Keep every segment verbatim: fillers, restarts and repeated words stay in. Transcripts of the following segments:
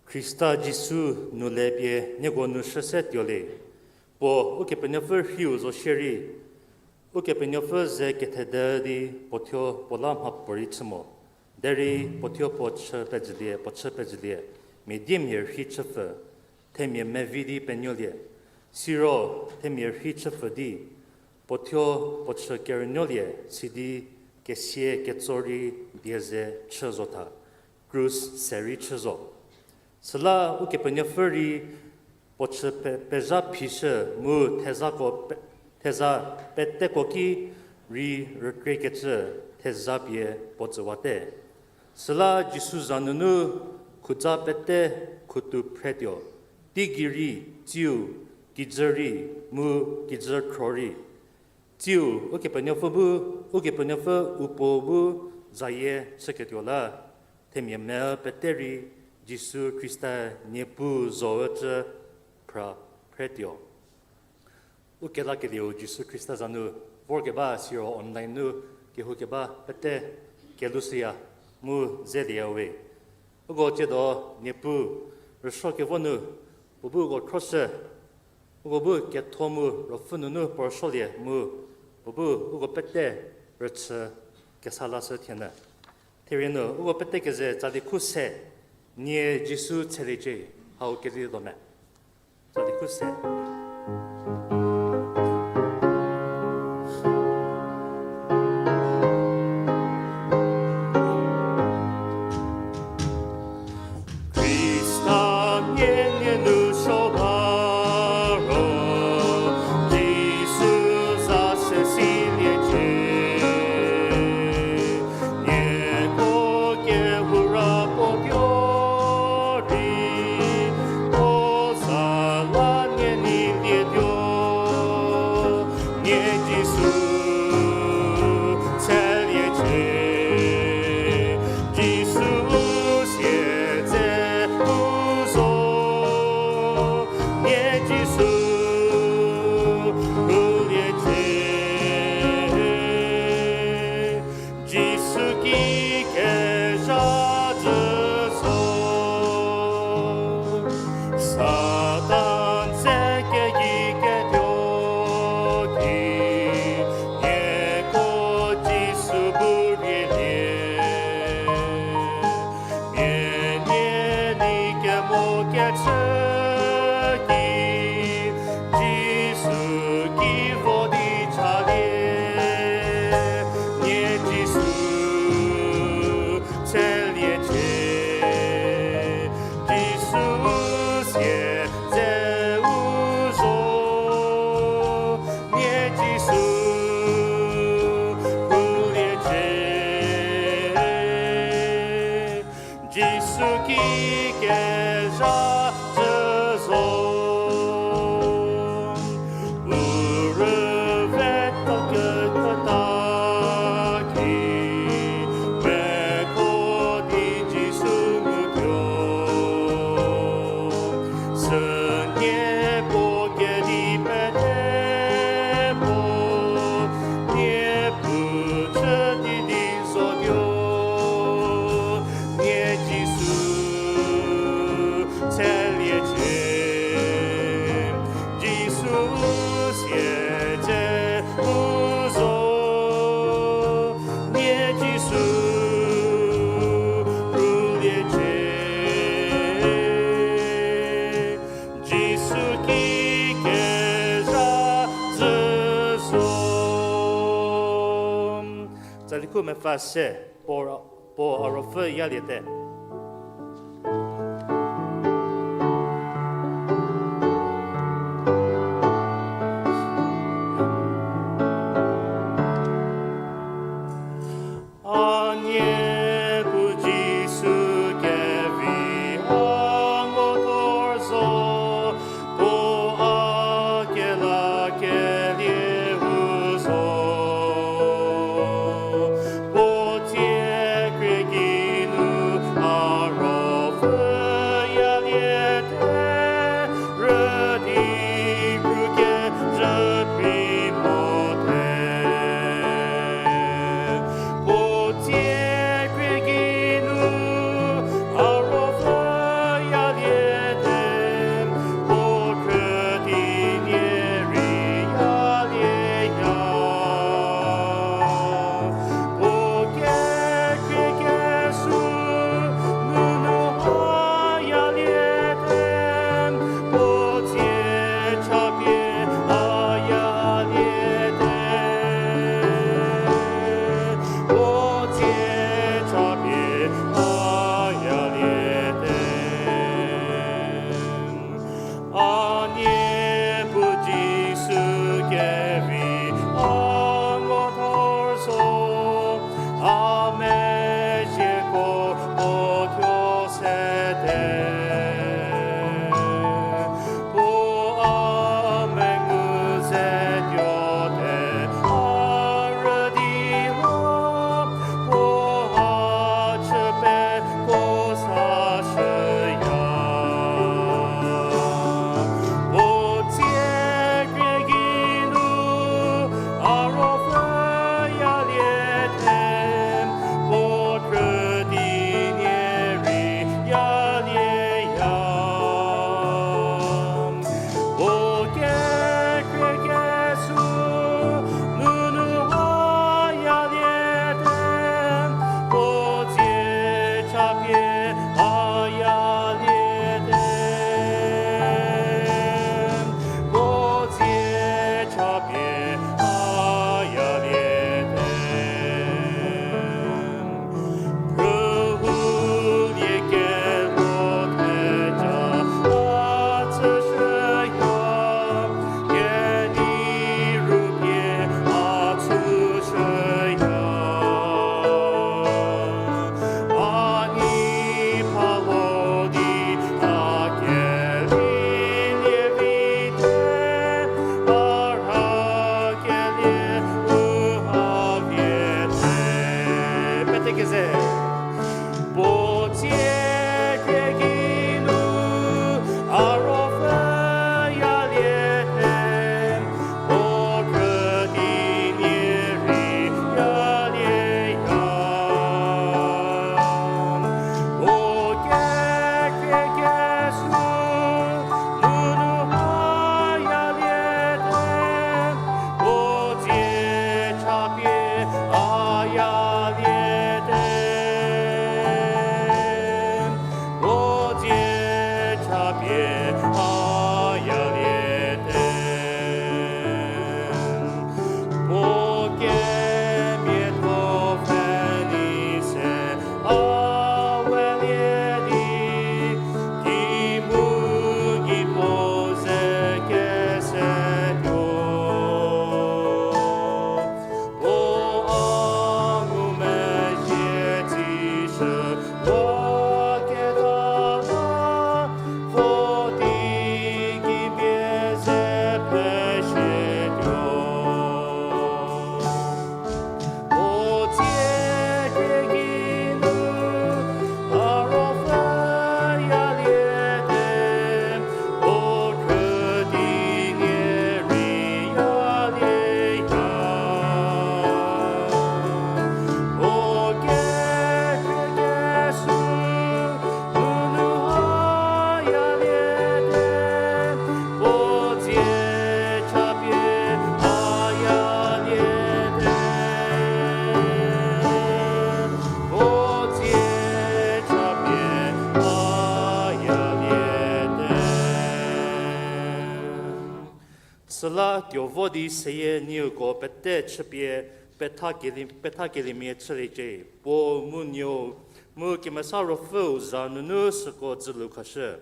Khrista Jisu nu le pie nieko nu shü se tuo le. Puo Ukepenuopfü rhiu zo shierei, Ukepenuopfü ze kethede di puo thuo puo la mhapuorei chü mo. Derei puo thuo puo chü pejülie, puo chü pejülie, mia diemia rhei chüpfü, themia mevi di penuolie. Siro themia rhei chüpfü di, puo thuo puo chü kerünuolie, sidi kesia ketso rei die ze chü zo tha, krus se rei chü zo. Süla Ukepenuopfü rei puo chü pe-, pezha phishü mu thezako pe-, theza peteko ki rei rükriekecü theza pie puo tsüwate. Süla Jisu za nunu khuza pete khutu phretuo, teigei rei, tsiu, kijü rei, mu kijü khro rei. Tsiu, Ukepenuopfü bu, Ukepenuopfü u Puo bu zayie chüketuo la, themia me pete rei Jisu Khrista Niepuu zo ücü phra phretuo. Ukelakelieu Jisu Khrista za nu vorkeba siro online nu kehoukeba pete kelushüya mu zelieya we. Uko tsiedo Niepuu rüsuokevo nu puo bu uko khroshü, uko bu ketho mu ruopfü nunu puo rüsuolie mu puo bu uko pete rüchü kesa lashü thienyü. Therienu uko pete keze tsali khu se, Nie Jisu tsheliecie, hau keli do me. Tsali khu se. Khrista nie nie nu suo ba ro, Jisu za se siliecie. Nieko kehou ra puo tuo rei, puo za la nie neilietuo. Nie Jisu tsheliecie, Jisu siedze u zo, nie Jisu rhuliecie. Jisu ki kezha zhü zo, Satan ze keyi ketuo ki, nieko Jisu bu rielie. Mia nie nei kemo kechü ki, Jisu ki vo di chalie. Nie Jisu tsheliecie, Jisu siedze u zo, nie Jisu rhuliecie. Jisu ki kezha zhü zo, u rüveta keküta ki, meko di Jisu ngutuo. Sünie puo kedi pete puo, Niepuu chü di di zotuo. Nie Jisu tsheliecie, Jisu siedze u zo, nie Jisu rhuliecie. Jisu ki kezha zhü zo. Tsali khu mepfü se, puo, puo a ruopfü yaliete. A Niepuu Jisu kevi a ngothor zo, puo a kelakelie u zo. Puo tsie krie geinu La tuo vo di seyie nieko pete chüpie petha keli-, petha keliemia chüliecie. Puo mu Nuou mu Kemesa Ruopfüu za nunu süko dzülu khashü.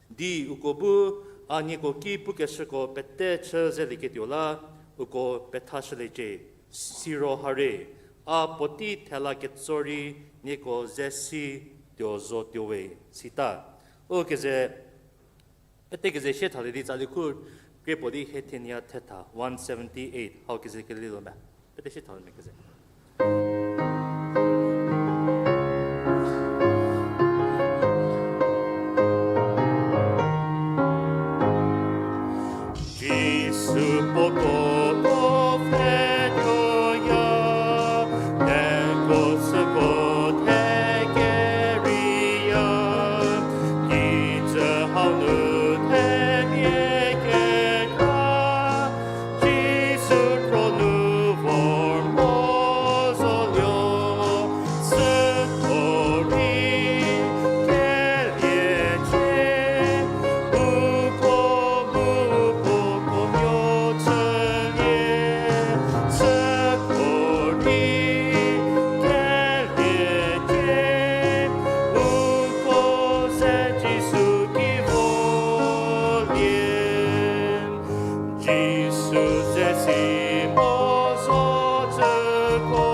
Di uko bu a nieko ki pukeshüko pete chü zelieketuo la uko pethashüliecie. Siro hare, a puotei thela ketso rei nieko ze si tuo zo tuo we, sita. U keze, pete keze sie thalie di tsali khu krie puo di Hethenia thetha one seventy-eight, hau keze kelielo me. Pete sie thalie me keze. Jisu puo ko ko pfhe tuoya, neko süko the keriya, kijü hau nu themia kekra, Jisu kro nu vor mo zolie, süko rei keliecie, uko bu puo ko nuo chülie, süko rei keliecie, uko ze Jisu ki volie. Jisu ze si mo zo cüko,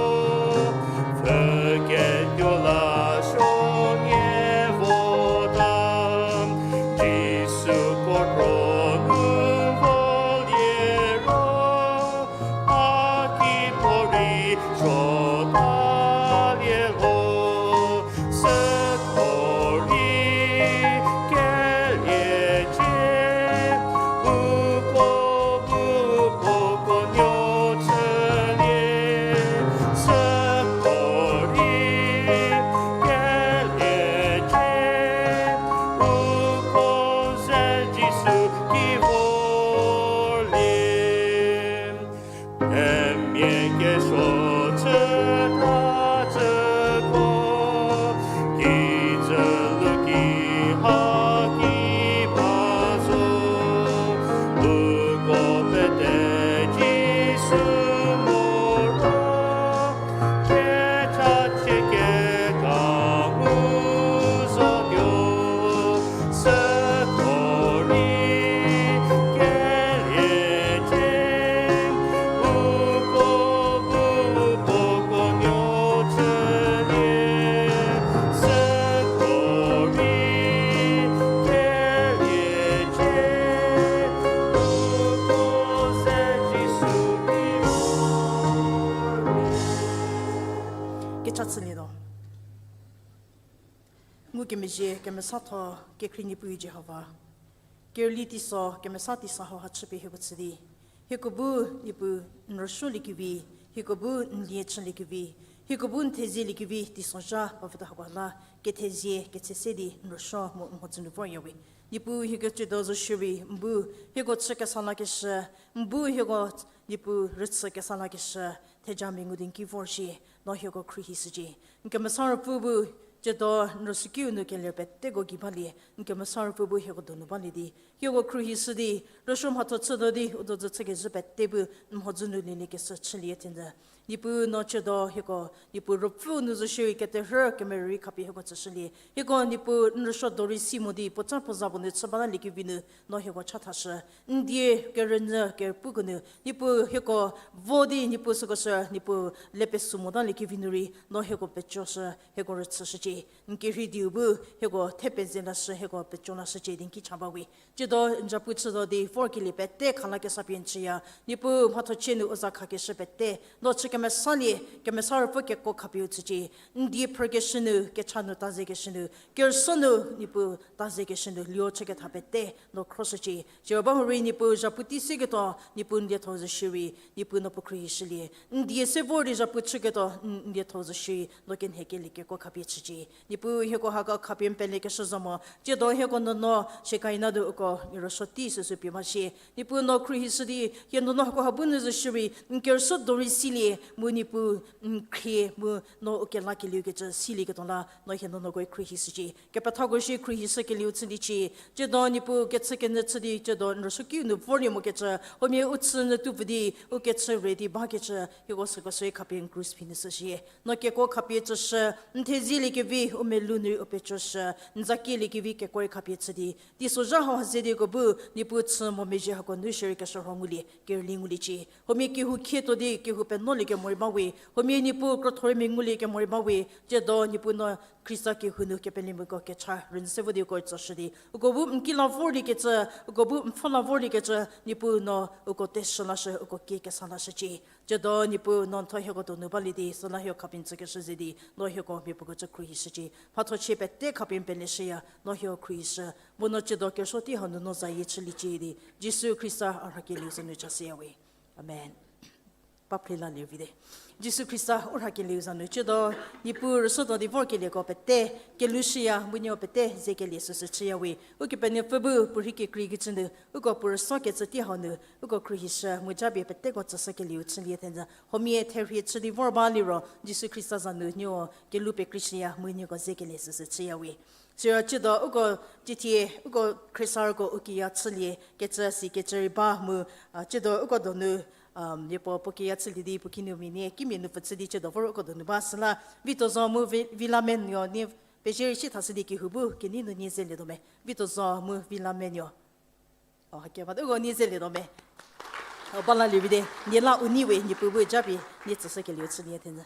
pfhüketuo la suonie vota. Jisu puo kro nu volie ro, a ki puo rei suotalie lho, süko rei keliecie, uko bu puo ko nuo chülie, süko rei keliecie, uko ze Jisu ki volie. Themia kesuo chüta cüko, kijü lu ki ha ki ba zo, uko pete Jisu moro, kechachie keka mu zotuo, süko rei keliecie, uko bu puo ko nuo chülie, süko rei keliecie, uko ze Jisu ki volie. Kecha chülietuo. Ngukemezhie kemesatho kekhrie Niepuu Jihova, kerüli teiso kemesa teisa hauha chüpie hieko tsü di, hieko bu Niepuu n rüsuoliekevi, hieko bu n lie chüliekevi, hieko bu n thezieliekevi teisozha ba vüta hako la, kethezie ketse se di n rüsuo mu n mhodzü nu voryawe. Niepuu hieko tsiedo zo shierei n bu hieko chü kesa lakeshü, n bu hieko Niepuu rüchü kesa lakeshü, thejamia ngu di n ki vor shie, no hieko khruohishücie. N kemesa ruopfü bu, tsiedo n rüsuokiu nu keler peteko gei balie, n kemesa ruopfü bu hieko donu balie di, hieko khruohishü di, rüsuo mhatho chütuo di u dozü chükezhü pete bu n mhodzü nu lieliekeshü chülie thenyü. Niepuu no tsiedo hieko, Niepuu ruopfü nu zo shierei keterhü kemerü rei khapie hieko tsüshülie. Hieko Niepuu n rüsuo dorei si mo di puoca puo za puo nu chü bataliekevi nu no hieko chathashü. N die kerünyü kerüpuko nu Niepuu hieko vo di Niepuu süko sü Niepuu le pesu motaliekevi nu rei no hieko pecoshü, hieko rüchüshücie. N kerhei dieu bu hieko the pezie lashü, hieko peco lashücie di n ki cha bawe. Tsiedo n zapu chütuo di vorkelie pete khalakesa pie n chüya. Niepuu mhatho chie nu u za khakeshü pete no chü kemesalie, kemesa ruopfü kekuo khapie u tsücie. N die phrükeshü nu, kecha nu tazekeshü nu, kerüsuo nu Niepuu tazekeshü nu lio chüketha pete no khroshücie. Siro ba hurei Niepuu zapu tei seketuo Niepuu n lietho zo shierei Niepuu no puo khruohishülie. N die se vor di zapu chüketuo n, n lietho zo shierei no kenhekeliekekuo khapie chücie. Niepuu hieko hako khapie n pelekeshü zo mo, tsiedo hieko nuonuo shekaina du uko n rüsuo tei süsü pie ma shie. Niepuu no khruohishü di hie nuonuo hako ha bu nu zo shierei n kerüsuo dorei silie, mu Niepuu, n khrie mu no u kelakelieu kecü silieketuo la no hie nuonuoko khruohishücie. Kepethako shi khruohishükelieu chüliecie. Tsiedo Niepuu kechükenyü chü di, tsiedo n rüsuokiu nu vorlie mokecü, huomia u chü nyü tuo pfü di u kechü re di bakecü, hieko süko sü khapie n krus phi nu shüshie. No kekuo khapie tsüshü, n thezieliekevi u melou nu rei u pecoshü, n za kieliekevi kekuo rei khapie chü di, teisozha hau ha ze di uko bu Niepuu chü mo mezhie hako nu shierei keshürho ngulie, kerüli nguliecie. Huomia kehou khietuo di kehou penuoliekemo rei ba we, huomia Niepuu krotho rei menguliekemo rei ba we, tsiedo Niepuu no Khrista kehou nu kepelemiako kecha rünyü se vo di uko tsüshü di, uko bu n ki la vorliekecü, uko bu n pfhü la vorliekecü, Niepuu no uko teshü lashü, uko kie kesa lashücie. Tsiedo Niepuu no n thuo hieko donu balie di, süla hieko khapie n tsükeshü ze di, no hieko miapuopuo chü khruohishücie. Mhathochie pete khapie n peleshüya, no hieko khruohishü, mu no tsiedo kerüsuo tei hau nu no zayie chüliecie di, Jisu Khrista a rhakelieu za nu chashüya we. Amen. Pa phre lalie vite. Jisu Khrista u rhakelieu za nu tsiedo, Niepuu rüsuotuo di vorkelieko pete, kelushüya, mu nieko pete zekelie süsü chüya we. Ukepenuopfü bu puorhi kekreikecü nu, uko puo rüsuokecü tei hau nu, uko khruohishü, mu japie peteko tsüshükelieu chülie thenyü. Huomia therhie chü di vor ba liro, Jisu Khrista za nu nieko kelhou pekrishüya, mu nieko zekelie süsü chüya we. Siro tsiedo uko, tsithie uko khriesarüko u kiya chülie kecü sikecü rei ba mu, a, tsiedo uko donu, a, mia puo puo kiya chülie di puo kinu mia nie kimia nu pfü chü di tsiedo vor uko donu ba süla, Vitozo mu Vi-, Vilamenuo nie pezie rei shi thashü di kehou bu kenei nu nie zelietuo me. Vitozo mu Vilamenuo. O, hake ba uko nie zelietuo me. O, ba lalie vite. Nie la u nei we, Niepuu bu japie nie tsüshükelieu chülie thenyü.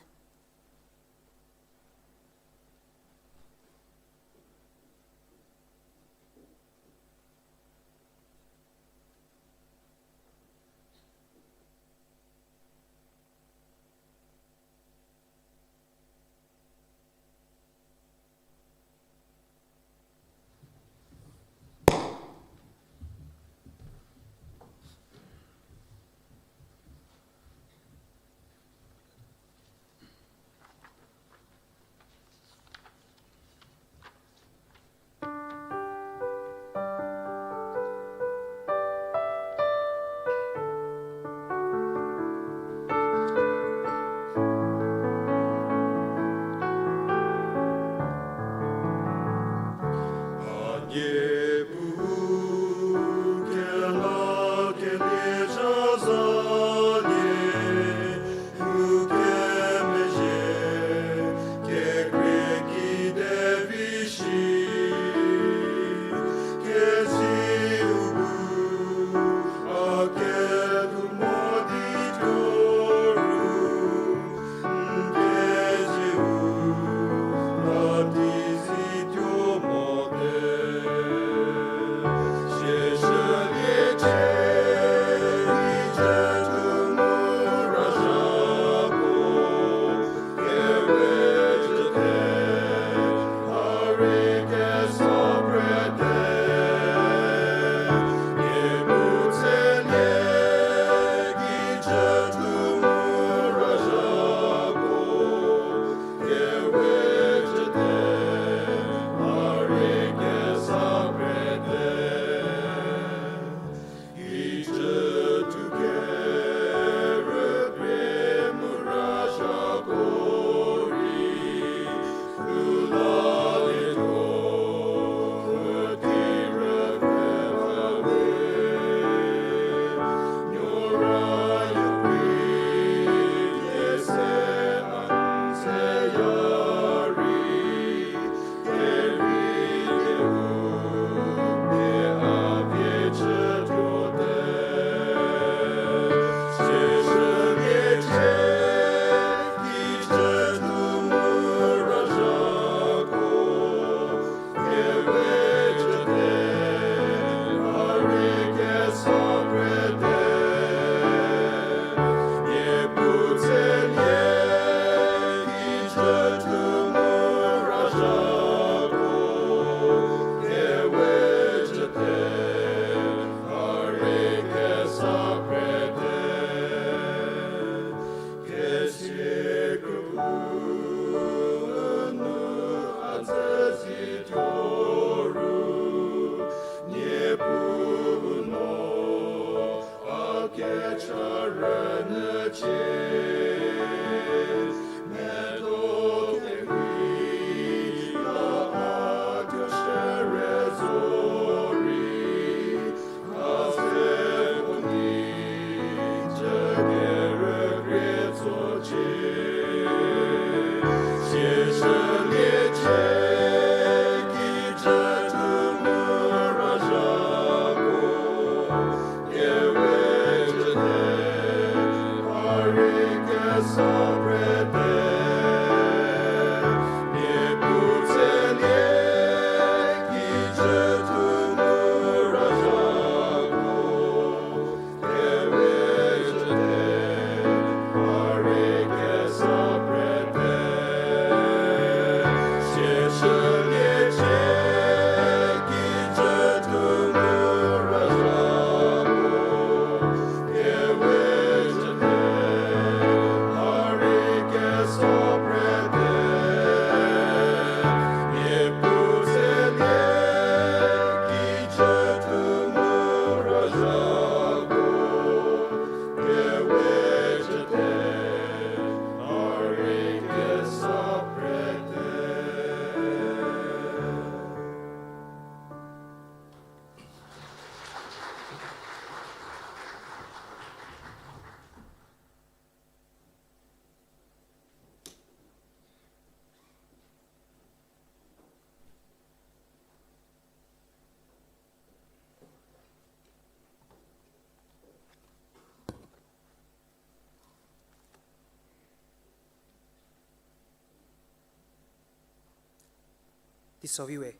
Iso vi we,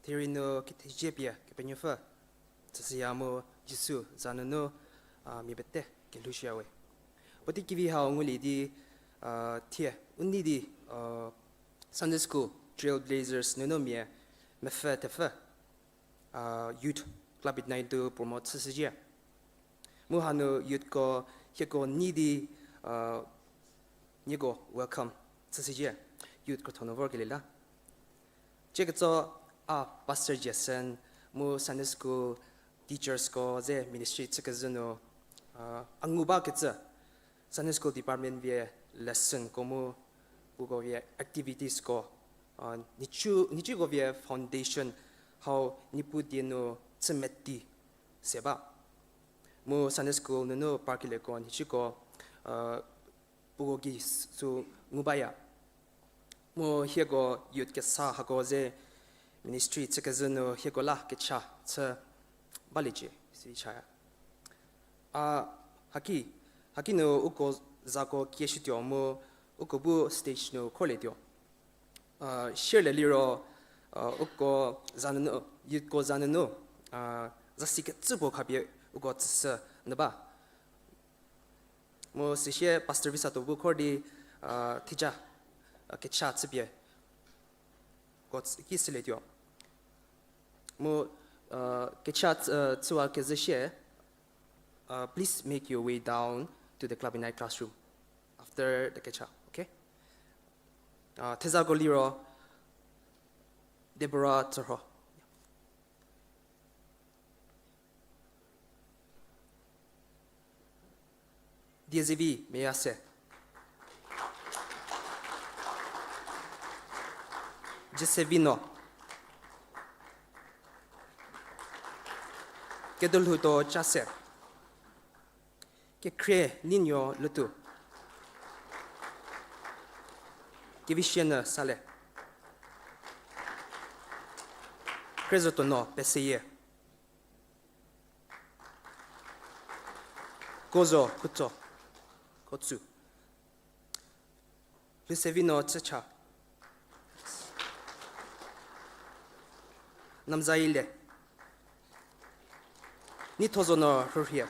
therie nu kethezie pie Kepenuopfü tsüshüya mu Jisu za nunu, a, mia pete kelhoushüya we. Puotei kevi hau ngulie di, a, thie, u nei di, a, Sunday School Trailblazers nunu mia mepfü thepfü, a, Youth Club Ignite-u promote chüshücie. Mu hanu youthko hieko nei di, a, nieko welcome chüshücie. Youth krotho nu vorkelie la. Tsie ketso a Pastor Jason, mu Sunday School teachersko ze ministry chükezhü nu, a, a ngu bakecü Sunday School department vie lessonko mu uko vie activitiesko, a, nhicu, nhicuko vie foundation hau Niepuu die nu chü meti se ba. Mu Sunday School nunu parkelieko nhicuko, a, puko gei s-, sü ngu baya. Mu hieko youth kesa hako ze ministry chükezhü nu hieko la kecha chü baliecie, si chaya. A, haki, haki nu uko zako kieshütuo mu uko bu stage nu khorlietuo. A, share le liro, a, uko za nunu, youthko za nunu, a, zasi kecü puo khapie uko tsüshü nyü ba. Mu süsie Pastor Visato bu khor di, a, theja, a, kecha chüpie ko ki sülietuo. Mu, a, kecha, a, chüwa kezhü shie, a, please make your way down to the Club Ignite classroom after the kecha, okay? A, thezako liro Deborah Tsürho. Diezevi Meyase. Jesevino. Kedolhoutuo Chase. Kekhrie Ninuo Lutu. Kevishienyü Sale. Khriezotuonuo Peseyie. Kozo Khutso, Khotsu. Lhusevino Chücha. Namzayile. Neithozonuo Rhurhie.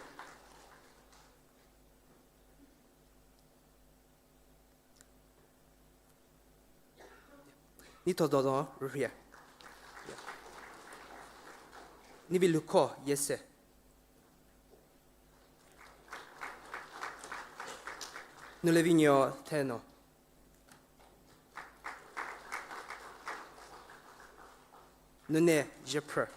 Neithozonuo Rhurhie. Nivilhukho Yiese. Nulevinuo Theno. Nune Zhephrü.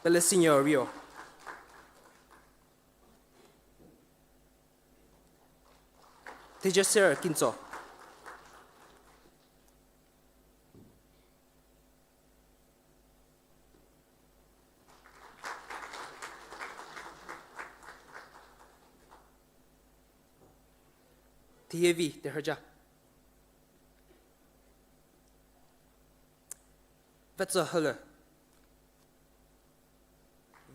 Pelesinio Rio. Thejaser Kintso. Thievi Terhüja. Vetsü Hüler.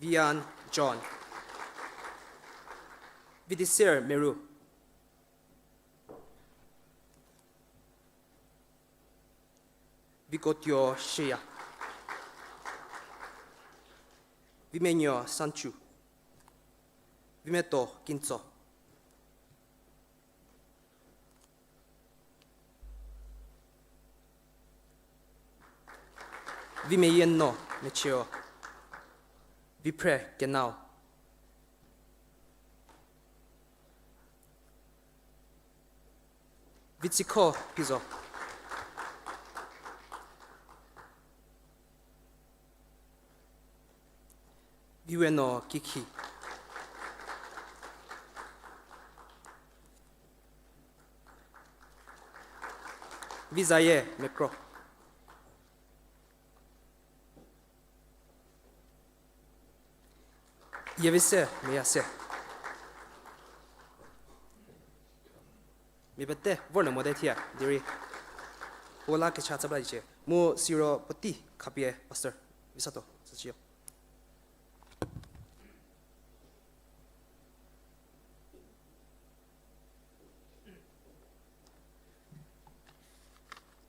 Vian John. Vidisir Meru. Vikotuo Shüya. Vimenuo Sanchu. Vimeto Kintso. Vimeyieno Mechio. Viphre Kenao. Vitsikho Phizo. Viweno Kikhi. Vizaye Mekro. Yevise Meyase. Mia pete vorlie mote thie, derei puo la kecha chü baliecie. Mu siro puotei khapie Pastor Visato, süsiyo.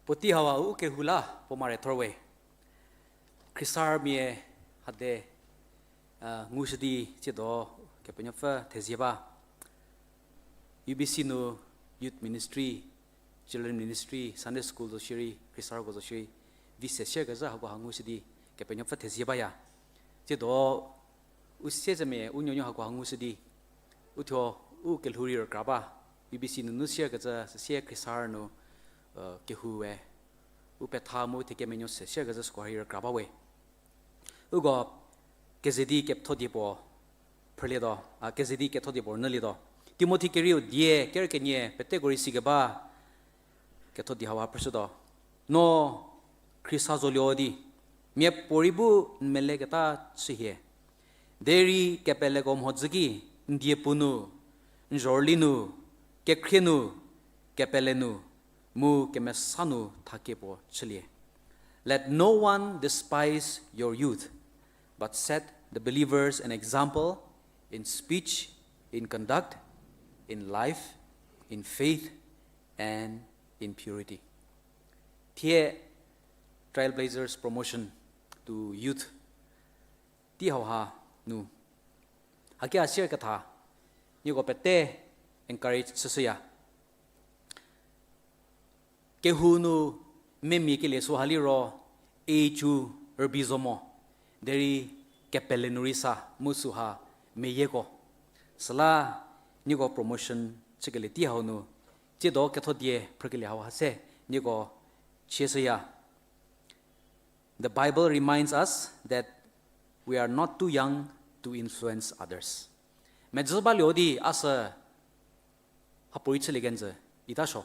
Puotei hau ha u kehou la puo mare thorwe. Khrisarmia hade, a, ngushü di tsiedo Kepenuopfü thezie ba. U B C nu youth ministry, children ministry, Sunday school zo shierei, Khrisarko zo shierei, vi se shierkezhü hakoha ngushü di Kepenuopfü thezie baya. Tsiedo u siezemia u nuonuo hakoha ngushü di, uthuo u kelhou rei rükra ba, U B C nunu sierkecü süsie Khrisar nu, kehou we u petha mu thekemenuo se sierkezhü süko rei rükra ba we. Uko kezedi kethodie puo phrülietuo, a, kezedi kethodie puo rünyülietuo. Timothi kerieu die kerü kenie peteko rei sikeba kethodie hau ha phrüshütuo. No Khrista zolie di, miapuorei bu n meleketa chühie. Derei kepeleko mhodzü ki, n diepu nu, n zhorüli nu, kekhrie nu, kepele nu, mu kemesa nu thakie puo chülie. Let no one despise your youth, but set the believers an example in speech, in conduct, in life, in faith, and in purity. Thie Trailblazers Promotion to Youth tei hau ha nu, haki a sierketha, nieko pete encourage chüshüya. Kehou nu memia kelie süha liro, age-u rübei zo mo, derei kepele nu rei sa mu süha meyieko. Süla nieko promotion chükelie tei hau nu, tsiedo kethodie phrükelie hau ha se nieko chieshüya. The Bible reminds us that we are not too young to influence others. Medzü balie di a sü hapuorei chülie kenjü ita suo.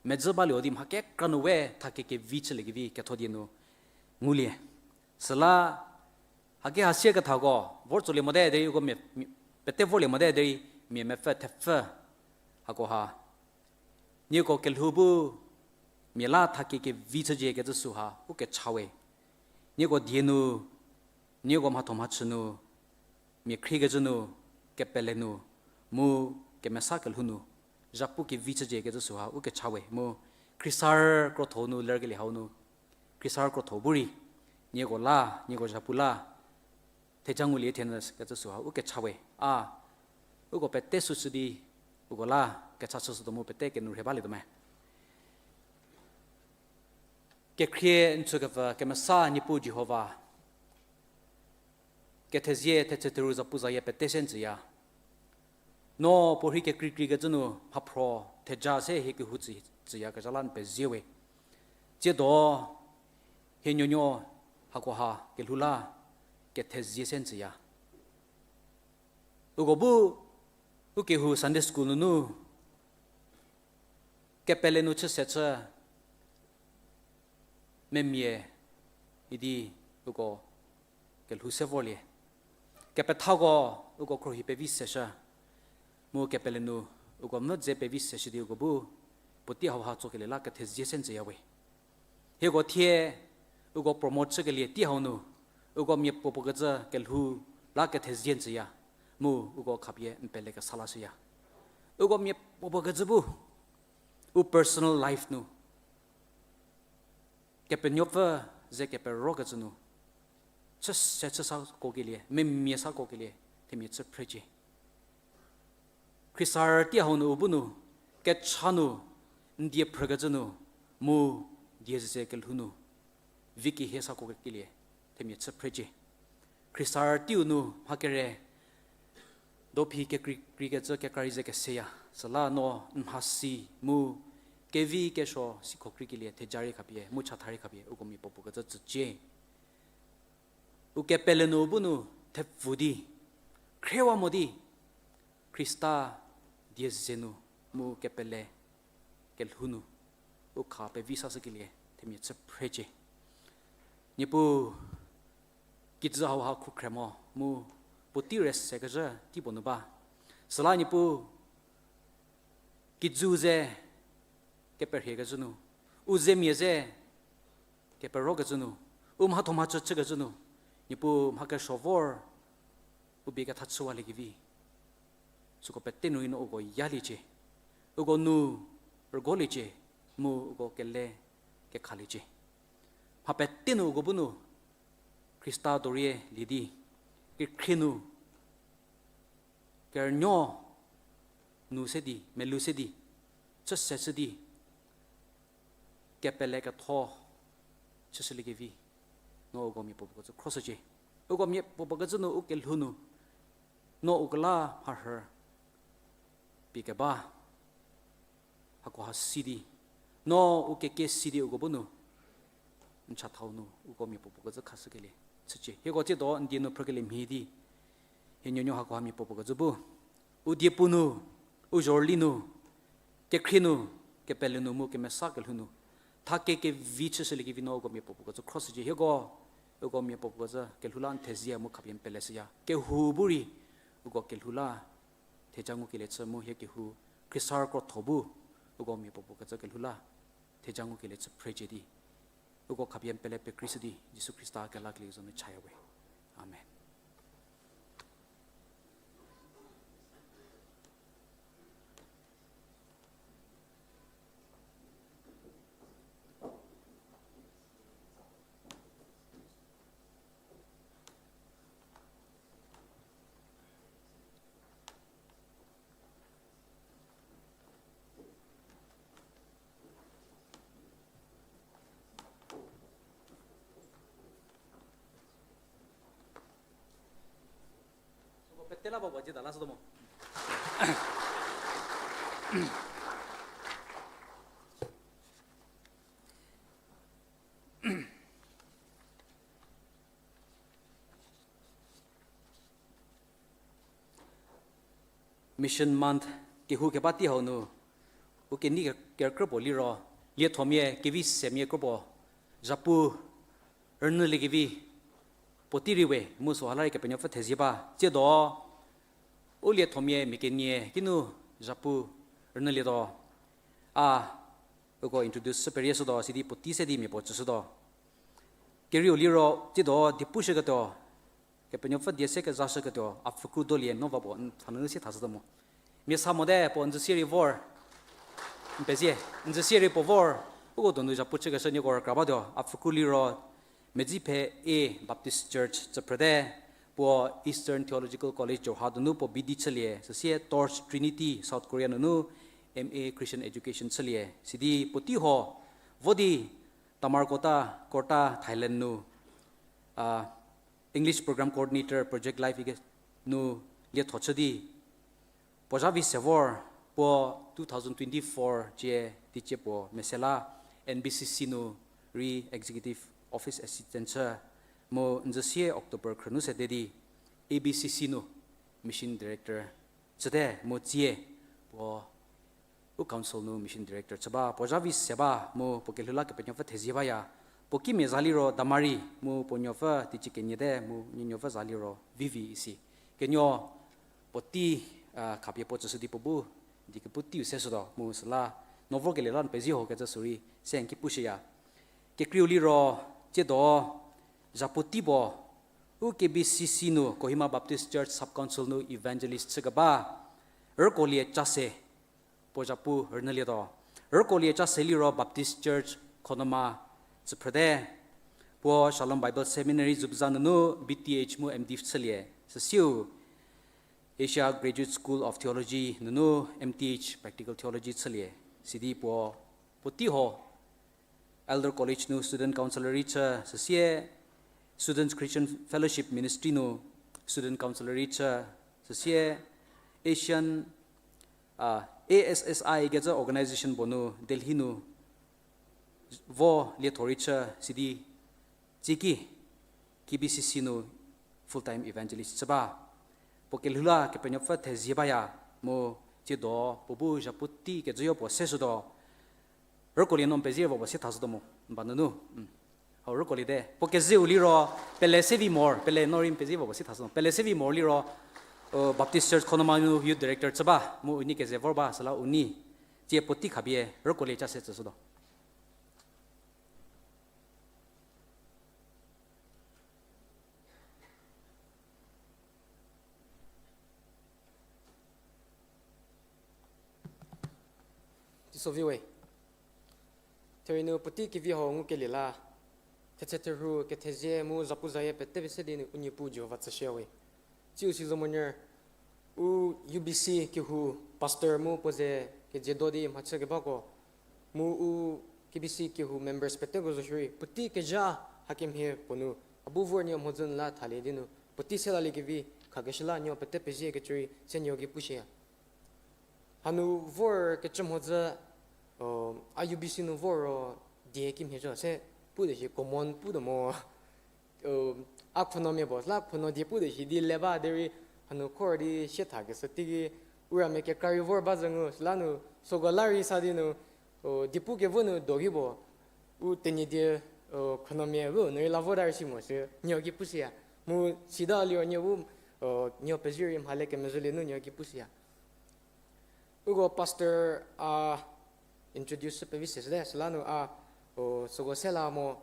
Medzü balie di mha kekra nu we thakie kevi chüliekevi kethodie nu ngulie. Süla haki ha sierkethako vor tsolie mote derei uko mia, mia, pete vorlie mote derei mia mepfü thepfü hakoha, nieko kelhou bu mia la thakie kevi chücie kecü süha u kecha we. Nieko die nu, nieko mhatho mhachü nu, mia khriekecü nu, kepele nu, mu kemesa kelhou nu, zhapu kevi chücie kecü süha u kecha we. Mu Khrisar krotho nu lerkelie hau nu, Khrisar krotho bu rei nieko la, nieko zhapu la theja ngulie thie nyü kecü süha u kecha we. A, uko pete süsü di uko la kecha chüshütuo mu pete kenu rhie balietuo me. Kekhrie n chükepfü kemesa Niepuu Jihova, kethezie thetse theru zapuzayie pete se n tsüya. No puorhi kekreikreikecü nu mhaphro theja se hie kehou tsü, tsüyakezha la n pezie we. Tsiedo hie nuonuo hakoha kelhou la kethezie se n tsüya. Uko bu u kehou Sunday school nunu kepele nu chü se chü memia idi uko kelhou se vorlie. Kepethako uko khruohi pevi seshü. Mu kepele nu uko mvü dze pevi seshü di uko bu puotei hauha tsokelie la kethezie se n tsüya we. Hieko thie uko promote chükelie tei hau nu, uko mia puopuo kecü kelhou la kethezie n tsüya, mu uko khapie n pele kesa lashüya. Uko mia puopuo kecü bu u personal life nu Kepenuopfü ze keperokecü nu, chü se chü sa kokelie, memia sa kokelie, themia chü phrecie. Khristar tei hau nu u bu nu, kecha nu, n die phrükecü nu, mu die ze kelhou nu, vi kehie sa kokelie, themia chü phrecie. Khristar teiu nu mha kere, dophi kekreikreikecü kekra-i ze keseya, süla no n mhasi mu kevi kesuo sikho kreikelie theja rei khapie, mu chatha rei khapie, uko mia puopuo kecü tsücie. U kepele nu u bu nu thepfu di, khriewa mo di, Khrista die ze nu, mu kepele kelhou nu, u kha pevi sashükelie, themia chü phrecie. Niepuu, kijü hauha khrukhre mo, mu puotei re sekezhü tei puo nu ba. Süla Niepuu, kijüu ze keperhiekecü nu, u zemia ze keperokecü nu, u mhatho mhachü chükecü nu, Niepuu mha kesuo vor u bie ketha chüwaliekevi. Süko pete nu rei no uko yaliecie, uko nu rügoliecie, mu uko kele kekhaliecie. Mha pete nu uko bu nu Khrista dorie lie di, kekhrie nu, kerünuo nu se di, melou se di, chüse chü di, kepele ketho chüshüliekevi, no uko mia puopuo kecü khroshücie. Uko mia puopuo kecü nu u kelhou nu, no uko la mharhü pie keba, hakoha si di, no u keke si di uko bu nu n chathau nu uko mia puopuo kecü khashükelie chücie. Hieko tsiedo n die nu phrükelie mhie di, hie nuonuo hakoha mia puopuo kecü bu u diepu nu, u zhorüli nu, kekhrie nu, kepele nu mu kemesa kelhou nu, tha kekevi chüshüliekevi no uko mia puopuo kecü khroshücie. Hieko, uko mia puopuo kecü kelhou la n thezie mu khapie n peleshüya. Kehou bu rei uko kelhou la theja ngukelie chü mu hie kehou khriesarü krotho bu uko mia puopuo kecü kelhou la theja ngukelie chü phrecie di, uko khapie n pele pekreishü di Jisu Khrista kelakelie zo nu chaya we. Amen. Petela baba jie da la sü do mo. Mission Month kehou keba tei hau nu, u kenei ke- kerükrü puo liro, liethomia kevi semia kropuo, zhapu rünyüliekevi, puotei rei we mu süha la rei Kepenuopfü thezie ba. Tsiedo, u liethomia mia kenie kinu zhapu rünyülietuo. A, uko introduce shü perie shütuo, sidi puotei se di mia puo tsüshütuo. Kerieu liro, tsiedo, diepushüketuo, Kepenuopfü die se kezashüketuo, a pfükru dolie no va puo, n thanunu sie thashütuo mo. Mia sa mote puo n dzü sie rei vor. N pezie, n dzü sie rei puo vor. Uko donu zhapu chükeshü nieko rükra batuo, a pfükru liro, Medziphe A Baptist Church tsüphrüte, puo Eastern Theological College Jorhat donu puo B D chülie, süsie Torch Trinity, South Korea nunu M A Christian Education chülie, sidi puotei ho, vo di Tamarkota, Kota, Thailand nu, a, English Program Coordinator, Project Life ike nu lietho chü di, puo zha vi se vor, puo two thousand twenty-four cie, teicie puo mese la N B C C nu rei Executive Office Assistant chü, mu n dzü sie October khrünu sede di, A B C C nu Mission Director chüte mu tsie, puo u council nu mission director chü ba, puo zha vi se ba mu puo kelhou la Kepenuopfü thezie baya. Puo kimia za liro Damari mu puo nuopfü teicie keniete mu nuonuopfü za liro Vivi isi. Kenuo puotei, a, khapie puo tsüshü di puo bu di kepu teiu seshütuo mu süla no vorkelie la n pezie ho kecü sürei se n ki pushüya. Kekreiu liro tsiedo zhapu tei puo u K B C C nu Kohima Baptist Church Sub Council nu evangelist chükeba Rükolie Chase puo zhapu rünyülietuo. Rükolie Chase liro Baptist Church Khonoma tsüphrüte. Puo Shalom Bible Seminary Zubza nunu B Th mu M.Div chülie. Süsiu Asia Graduate School of Theology nunu M.Th Practical Theology chülie. Sidi puo, puotei ho Elder College nu Student Councillor rei chü, süsie Students Christian Fellowship Ministry nu Student Councillor rei chü, süsie Asian, a, A S S I kecü organization puo nu Delhi nu vo lietho rei chü, sidi tsiki K B C C nu full time evangelist chü ba. Puo kelhou la Kepenuopfü thezie baya mu tsiedo puo bu zhapu tei kecüyo puo seshütuo. Rükolie no n pezie vo puo sie thashütuo mo, n ba nunu. Hau rükoliete. Puo kezeu liro, Pelesevi Mor, pele no rei n pezie vo puo sie thashütuo mo. Pelesevi Mor liro, Baptist Church Khonoma nu Youth Director chü ba, mu u nei keze vor ba, süla u nei tsie puotei khapie rükolie Chase tsüshütuo. Teisovi we. Therei nu puotei kevi hau ngukelie la, thetse therhu, kethezie mu zapu zayie pete pie se di nu u Niepuu Jihova tsüshüyawe. Tsiu si zo monyü, u U B C kehou pastor mu puo ze kejiedo di mhachü kebako, mu u K B C kehou members peteko zo shierei puotei kezha hakemhie puo nu a bu vor nuo mhodzü nu la thalie di nu puotei se lalie kevi khakeshü la nuo pete pezie kecü rei se nuo ki pushüya. Hanu vor kecü mhodzü, a U B C nu vor ro die kimhie zo se pu de shi common pu de mo. A khonomia puo la khono die pu de shi di le ba derei hanu khor di sie thakeshü teiki u ramia kekra rei vor ba zhü ngu süla nu süko la rei sa di nu, die pu kevo nu do ki puo u Tenyidie khonomia bu nu rei la vo da rei si mo sü nuo ki pushüya. Mu sita liro nuo bu nuo pezie rei mhale kemezhülie nu nuo ki pushüya. Uko pastor a introduce pevi se süte süla nu a süko se la mo,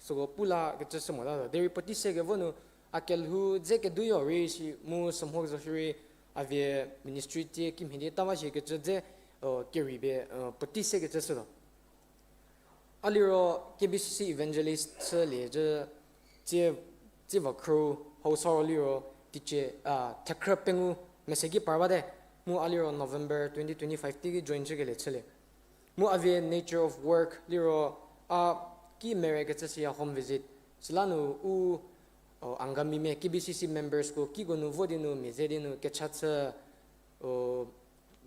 süko pu la kecü sü mota zo derei puotei se kevo nu a kelhou dze keduyo rei shi mu sümho zo shierei a vie ministry tie kimhie di ta ba shi kecü dze kerei pie puotei se kecü shütuo. A liro K B C C evangelist chülie cü tsie, tsie va khru hau sa ro liro teicie, thekhrü pengou mese ki par bate, mu a liro November twenty twenty-five teiki join chükelie chülie. Mu a vie nature of work liro a ki mere kecü shüya home visit. Süla nu u Angamimia K B C C membersko kiko nu vo di nu mia ze di nu kecha chü,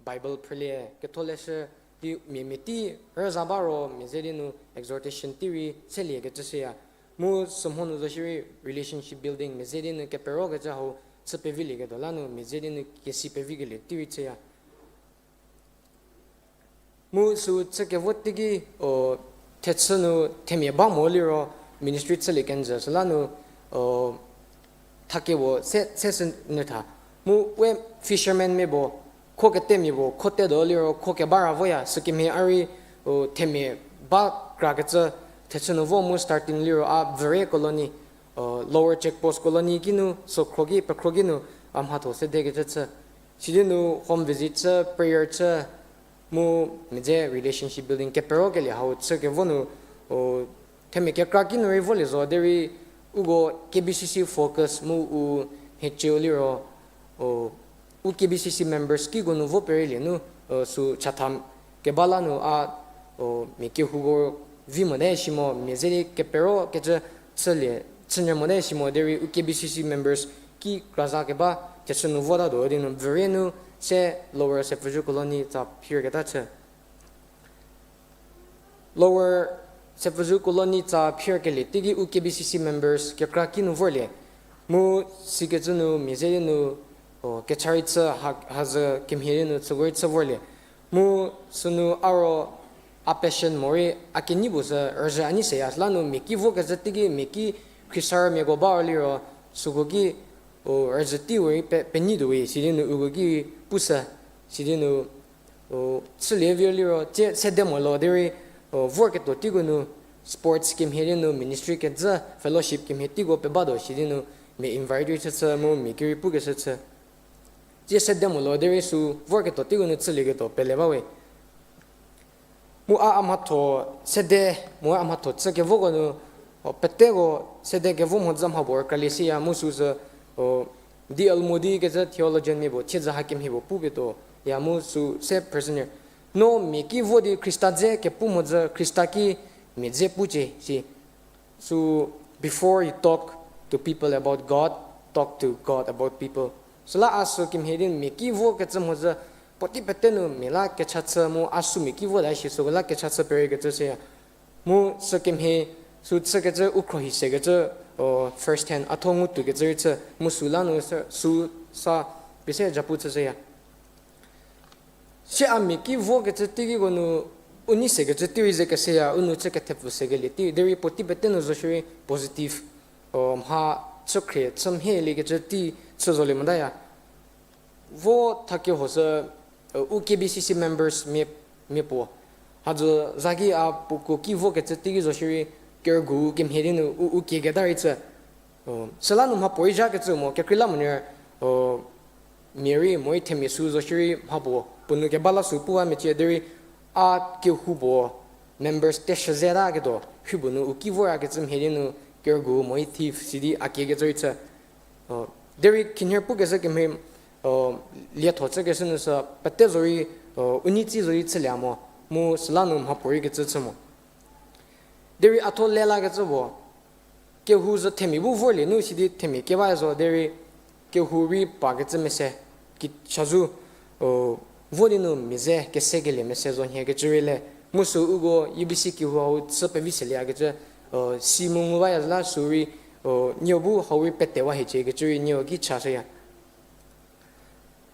Bible phrülie, ketholeshü, di mia mia tei rüza ba ro mia ze di nu exhortation tei rei selie kecü shüya. Mu sümho nu zo shierei relationship building mia ze di nu kepero kecü hau chü pevilieketuo la nu mia ze di nu kesi pevikelie tei rei chüya. Mu sü chü kevo teiki thechü nu themia ba mo liro ministry chülie kenjü süla nu thakepuo se, se sü nyü tha. Mu we fishermanmia puo, kho ketemia puo kho tetuo liro kho keba ra voya sükemhie a rei themia ba kra kecü thechü nu vo mu starting liro a Vüre colony, Lower Check Post colony kinu sokhro ki pekhro ki nu a mhatho sede kecü chü. Sidi nu home visit chü, prayer chü, mu mia ze relationship building kepero kelie hau chü kevo nu themia kekra ki nu rei volie zo derei uko K B C C focus mu u nhieciu liro u K B C C members kiko nu vo pereilie nu sü chatha keba la nu a mia kehouko vi mote shi mo mia ze di kepero kecü chülie, chünyü mote shi mo derei u K B C C members ki kraza keba thechü nu votatuo di nu Vüre nu se Lower Sepfhüzhü colony tsa phir keta chü. Lower Sepfhüzhü colony tsa phir kelie teiki u K B C C members kekra ki nu vorlie. Mu sikecü nu mia ze di nu kecha rei chü ha, hazü kemhie di nu chüko rei chü vorlie. Mu sünu a ro a passion morei a kenei puo sü rüzhü a nei seya süla nu mia ki vokecü teiki mia ki khriesarümiako ba ro liro süko ki rüzhü teiu rei pe, peneituo we sidi nu uko ki pushü sidi nu chülie vi liro tsie sede mo lo derei vorketuo teiko nu sports kemhie di nu ministry kecü fellowship kemhie teiko pebatuo sidi nu mia invite rei chüchü mu mia ki rei pukeshü chü. Tsie sede mo lo derei sü vorketuo teiko nu chülieketuo pele ba we. Mu a, a mhatho sede, mu a mhatho chü kevoko nu peteko sede kevo mhodzü mha puo rükralie siya mu sü sü D L Moody kecü theologianmia puo thiedzü hakemhie puo pupie tuoya mu sü se prisoner. No mia ki vo di Khrista dze kepu mhodzü Khrista ki mia dze pucie si. Sü, before you talk to people about God, talk to God about people. Süla a sü kemhie di mia ki vokecü mhodzü puotei pete nu mia la kecha chü mu a sü mia ki vota shi süko la kecha chü perekecü seya. Mu sü kemhie sü chükecü u khruohi sekecü first hand a tho ngutuokecü rei chü mu sü la nu sü, sü sa pie se japu chüshüya. Sie a mia ki vokecü teikiko nu u nei sekecü tei rei ze keseya u nu chü kethepfü sekelie tei derei puotei pete nu zo shierei positive, mha chükhrie chü mhieliekecü tei chü zolie motaya. Vo thakeho sü u K B C C members mia, mia puo hazü zaki a puoko ki vokecü teiki zo shierei kerügu kemhie di nu u, u kieketa rei chü. Süla nu mha puorei zhakecü mo kekreilamonyü mia rei morei themia sü zo shierei mha puo puo nu keba la sü pu a mecie derei a kehoupuo members teshü ze ta ketuo, rhi bu nu u ki vorya kecü mhie di nu, kerügu mo i thief, sidi a kiekecü rei chü. Derei khinhie pukecü kemhie, lietho chükeshü nu sü, pete zorei, u nei tsi zorei chülie mo, mu süla nu mhapuorei kecü chü mo. Derei a tho le lakecü puo, kehou zo themia bu vorlie nu sidi themia keba zo derei kehou rei pa kecü mese, ki chazou, vo di nu mia ze kesekelie mese zo nhie kecü rei le. Mu sü uko U B C kehou hau chü pevi selie kecü, si mu ngu baya la sü rei, nieu bu hau rei petewa hiecie kecü rei nieu ki chashüya.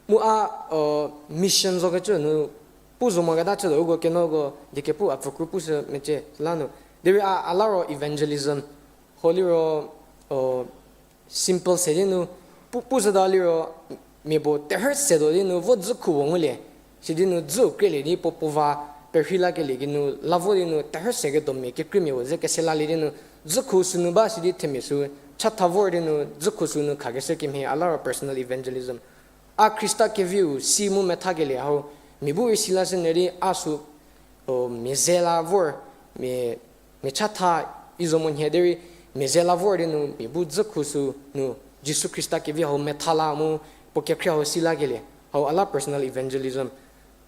Mu a, mission zo kecü nu, pu zo moketa chütuo uko kenoko diekepu a pfükru pushü mecie la nu. Derei a, a la ro evangelism, ho liro, simple se di nu, pu, pu zhüta liro, mia puo terhü se tuo di nu, vo dzükhu puo ngulie. Sidi nu dzü krelie di puo puo va perhei lakelie ki nu, la vo di nu, terhü se ketuo mia kekreimia puo ze kese lalie di nu, dzükhu sünu ba sidi themia sü, chatha vor di nu, dzükhu sünu khakeshü kemhie, a la ro personal evangelism. A Khrista keviu si mu methakelie hau, mia bu rei si lashü nyü di a sü, mia ze la vor, mia, mia chatha i zo mo nhie derei, mia ze la vor di nu, mia bu dzükhu sünu, Jisu Khrista kevi hau metha la mu, puo kekhrie hau si lakelie, hau a la personal evangelism.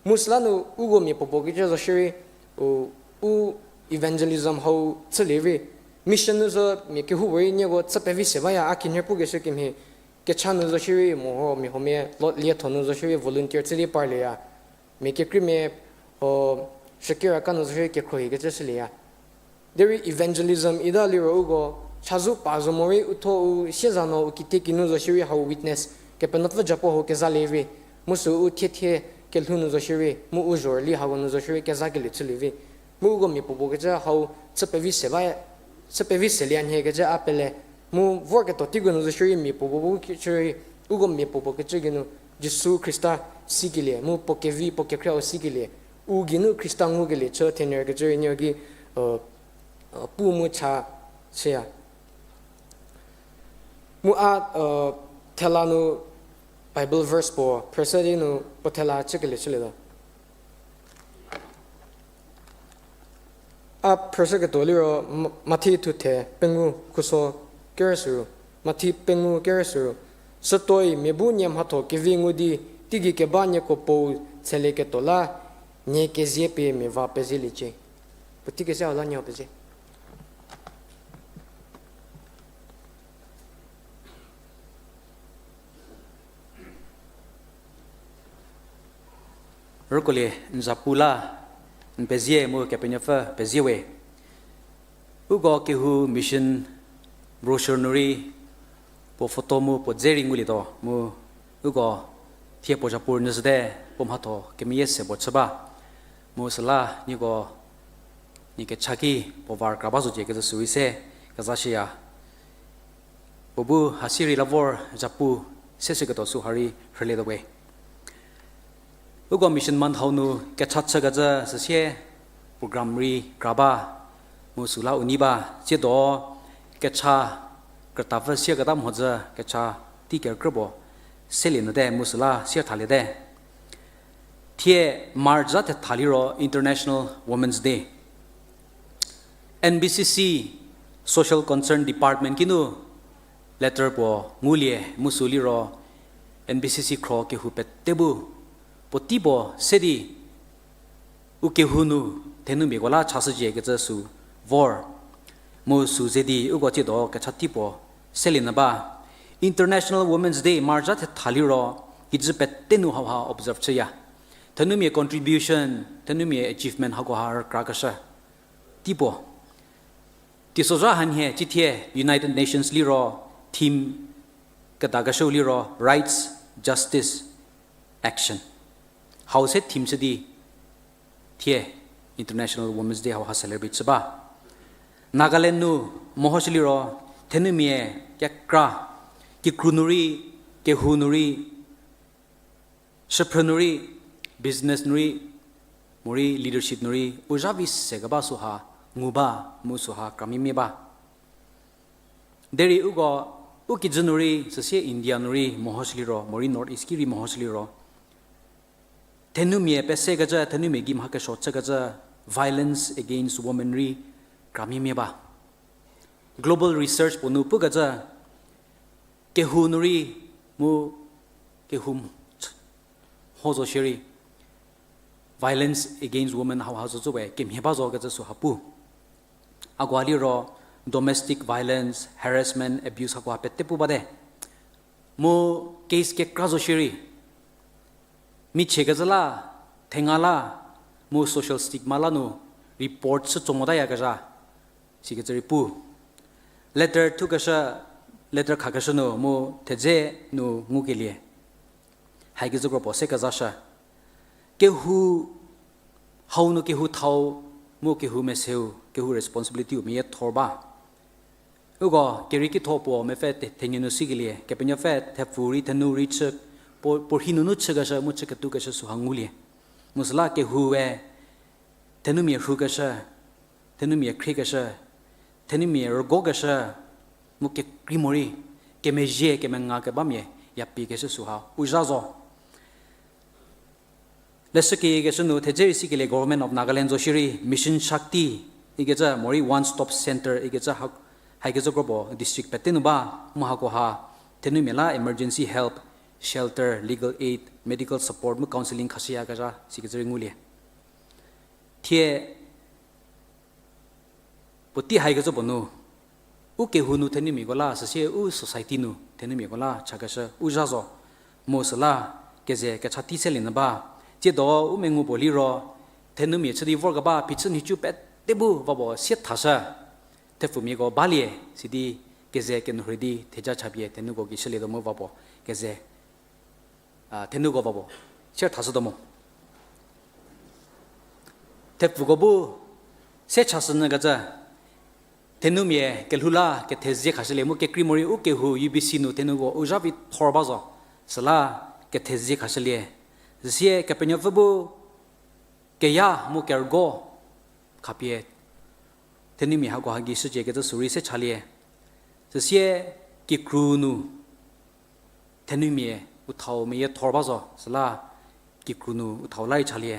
Mu süla nu uko mia puopuo kecü zo shierei, u, u evangelism hau chülie vi. Mission nu zo mia kehoupuorei nieko chü pevi se baya a khinhie pukeshü kemhie, kecha nu zo shierei, mo ho mia huomia, lo, lietho nu zo shierei volunteer chü di parlieya. Mia kekreimia, o, shükiraka nu zo shierei kekhruohi kecü shülieya. Derei evangelism ita liro uko, chazou pa zo morei u tho u sieza no u kitiekinu zo shierei hau witness, Kepenuopfü japuo hau kezalie vi, mu sü u thiethie kelhou nu zo shierei, mu u zhorüli hako nu zo shierei kezakelie chülie vi. Mu uko mia puopuo kecü hau chü pevi se ba, chü pevi selie nhie kecü a pele, mu vorketuo teiko nu zo shierei mia puopuo bu kecü rei, uko mia puopuo kecü geinu, Jisu Khrista sikelie, mu puo kevi, puo kekhrie hau sikelie, u geinu Khrista ngukelie chü thenyü kecü rei nieko ki, pu mu cha chüya. Mu a, thela nu Bible verse puo phrüshü di nu puo thela chükelie chülietuo. A phrüshüketuo liro, Ma-, Mathi thuthe pengou khuso kerüsüru, Mathi pengou kerüsüru. Sütuoi mia bu nie mhatho kevi ngu di, teigei keba nieko Puou tshelieketuo la, nie kezie pie mia va pezieliecie. Puotei kese hau la nieko pezie. Rükolie n zapu la, n pezie mu Kepenuopfü pezie we. Uko kehou mission brochure nu rei puo photo mu puo dze rei ngulietuo mu uko thie puo zhapu rünyüzhüte puo mhatho kemeyie se puo chü ba. Mu süla nieko, nie kecha ki puo va rükra ba zocie kecü sürei se kezashüya. Puo bu hasie rei la vor zhapu seshüketuo sü ha rei rhülietuo we. Uko Mission Month hau nu kecha chükecü süsie program rei kra ba, mu süla u nei ba, tsiedo kecha krütapfü sieketa mhodzü kecha tei kerükrü puo selie nyüte mu süla sie thaliete. Thie March za thetha liro International Women's Day. N B C C Social Concern Department kinu letter puo ngulie mu sü liro N B C C khro kehou pete bu puotei puo se di u kehou nu thenumiako la chashücie kecü sü vor. Mu sü ze di uko tsiedo kecha tei puo selie nyü ba. International Women's Day March za thetha liro kijü pete nu hauha observe chüya. Thenumia contribution, thenumia achievement hakoha rükrakeshü tei puo. Teisozha hanhie cithie United Nations liro theme kedakeshüu liro Rights, Justice, Action. Hau se theme shü di thie International Women's Day hauha celebrate chü ba. Nagaland nu mehoshü liro thenumia kekra, kikru nu rei, kehou nu rei, shüphrü nu rei, business nu rei, morei leadership nu rei u zha vi se keba süha ngu ba, mu süha kramimia ba. Derei uko, u kijü nu rei, süsie India nu rei mehoshü liro morei North East ki rei mehoshü liro thenumia pesekecü, thenumia gei mha kesuo chükecü violence against women rei kramia mia ba. Global research puo nu pukecü, kehou nu rei mu kehou mho zo shierei, violence against women hauha zo cü we kemhie ba zo kecü süha pu. Hakoha liro domestic violence, harassment, abuse hakoha pete pu bate. Mu case kekra zo shierei, michie kecü la, thenga la, mu social stigma la nu report chü tso motayakezha, sikecü rei pu. Letter thukeshü, letter khakeshü nu mu thedze nu ngukelie haikecü kro puo se kezashü. Kehou, hau nu kehou thau, mu kehou meseu, kehou responsibility-u meyie thor ba. Uko kerei ketho puo mepfü the-, thenyie nu sikelie, Kepenuopfü thepfu rei thenu rei chü, puo, puo rhi nunu chükeshü mu chü ketukeshü süha ngulie. Mu süla kehoue thenumia rhukeshü, thenumia khriekeshü, thenumia rügokeshü, mu kekrei morei kemezhie kemenga kebamia yapikeshü süha u zha zo. Leshükiekeshü nu thedze rei sikelie Government of Nagaland zo shierei Mission Shakti ikecü morei One Stop Centre ikecü ha-, haikecü kro puo district pete nu ba, mu hakoha thenumia la emergency help, shelter, legal aid, medical support mu counselling khashüyakezha sikecü rei ngulie. Thie puotei haikecü puo nu, u kehou nu thenumiako la, süsie u society nu thenumiako la chakeshü u zha zo. Mu süla keze kecha tei selie nyü ba. Tsiedo u mengu puo liro, thenumia chü di vorkeba phichü nhicu pete bu va puo sie thashü. Thepfumiako balie, sidi keze kenuorhü di theja chapie thenuko gei shülietuo mu va puo keze, a, thenuko va puo sie thashütuo mo. Thepfuko bu se chashünyükecü, thenumia kelhou la kethezie khashülie mu kekrei morei u kehou U B C nu thenuko u zha vi thor ba zo, süla kethezie khashülie. Süsie Kepenuopfü bu keya mu kerügo khapie thenumia hakoha gei shücie kecü sürei se chalie. Süsie kikru nu thenumia u thau meyie thor ba zo, süla kikru nu u thau la rei chalie.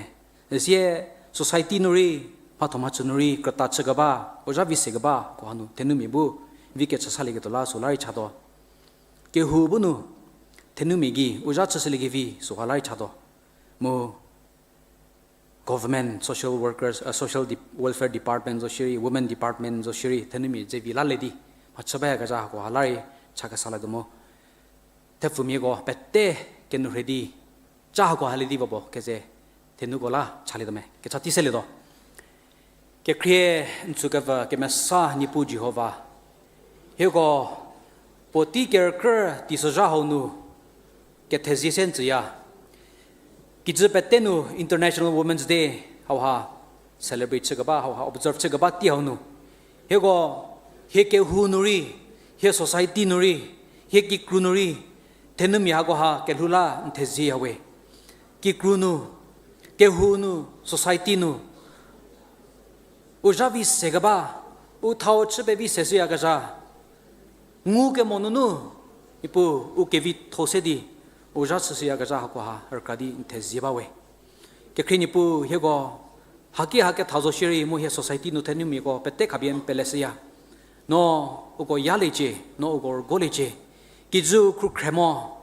Süsie society nu rei, mhatho mhachü nu rei krüta chükeba, u zha vi sekeba koha nu thenumia bu vi kecha salieketuo la süla rei chatuo. Kehou bu nu thenumia gei u zha chüshüliekevi süha la rei chatuo. Mu government, social workers, uh, social de-, welfare department zo shierei, women department zo shierei thenumia ze vi lalie di mhachü bayakezha hakoha la rei cha kesalietuo mo. Thepfumiako pete kenuorhü di cha hakoha lie di va puo keze thenuko la chalietuo me. Kecha tei selietuo. Kekhrie n tsükepfü kemesa Niepuu Jihova, hieko puotei kerükrü teisozha hau nu kethezie se n tsüya. Kijü pete nu International Women's Day hauha celebrate chükeba, hauha observe chükeba tei hau nu, hieko hie kehou nu rei, hie society nu rei, hie kikru nu rei thenumia hakoha kelhou la n thezieya we. Kikru nu, kehou nu, society nu u zha vi sekeba, u thau chü pevi seshüyakezha, ngukemo nunu, Niepuu, u kevitho se di u zha chüshüyakezha hakoha rükra di n thezie ba we. Kekhrie Niepuu, hieko haki ha ketha zo shierei mu hie society nu thenumiako pete khapie n peleshüya. No uko yaliecie, no uko rügoliecie. Kijü u khrukhre mo,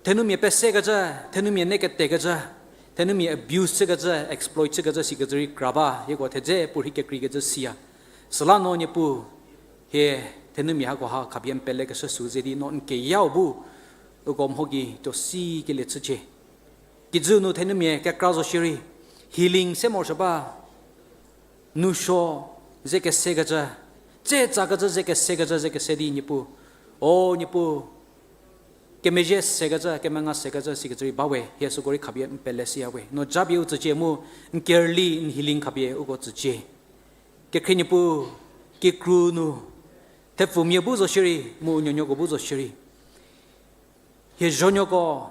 thenumia pesekecü, thenumia neketekecü, thenumia abuse chükecü, exploit chükecü sikecü rei kra ba, hieko thedze puorhi kekreikecü siya. Süla no Niepuu, hie thenumia hakoha khapie n pelekeshü sü ze di no n keyau bu uko mho gei tuo sikelie chücie. Kijü nu thenumia kekra zo shierei, healing se morosuo ba, nousuo ze kesekecü, tse tsakecü ze kesekecü ze kese di Niepuu, o Niepuu, kemezhie sekecü, kemenga sekecü sikecü rei ba we, hie süko rei khapie n peleshüya we. No japie u tsücie mu, n kerüli n healing khapie uko tsücie. Kekhrie Niepuu, kikru nu thepfumia bu zo shierei mu nuonuoko bu zo shierei, hie zhonuoko,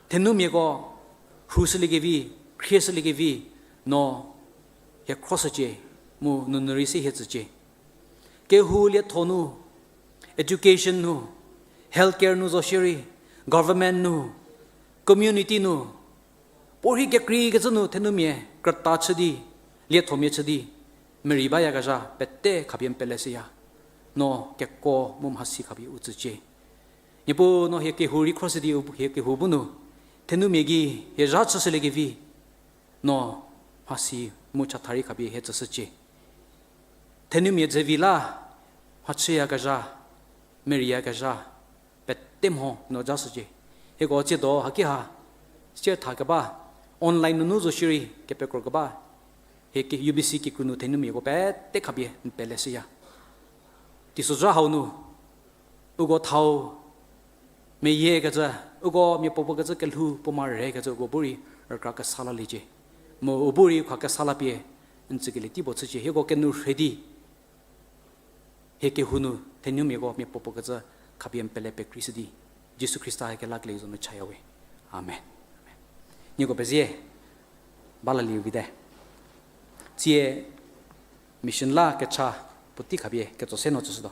thenumiako rhushüliekevi, khrieshüliekevi, no hie khroshücie mu nunu rei se hie tsücie. Kehou lietho nu, education nu, healthcare nu zo shierei, government nu, community nu, Puorhi kekreikecü nu thenumia krüta chü di, liethomia chü di, merei bayakezha pete khapie n peleshüya. No keko mu mhasi khapie u tsücie. Niepuu no hie kehou rei khroshü di u hie kehou bu nu, thenumia gei hie zha chüshüliekevi, no mhasi mu chatha rei khapie hie tsüshücie. Thenumia dzevi la, mhachüyakezha, mereiyakezha, pete mho no jashücie. Hieko tsiedo haki ha, sie tha keba, online nunu zo shierei kepekro keba, hie ke-, U B C kikru nu thenumiako pete khapie n peleshüya. Teisozha hau nu, uko thau meyiekecü, uko mia puopuo kecü kelhou puo ma rekecü uko bu rei rükra kesa laliecie. Mu u bu rei khakesa lapie n tsükelie tei puo chücie, hieko kenu rhei di, hie kehou nu thenumiako mia puopuo kecü khapie n pele pekreishü di, Jisu Khrista hie kelakelieu zo nu chaya we. Amen. Nieko pezie, ba lalieu vite. Tsie mission la kecha puotei khapie ketso se no tsüshütuo.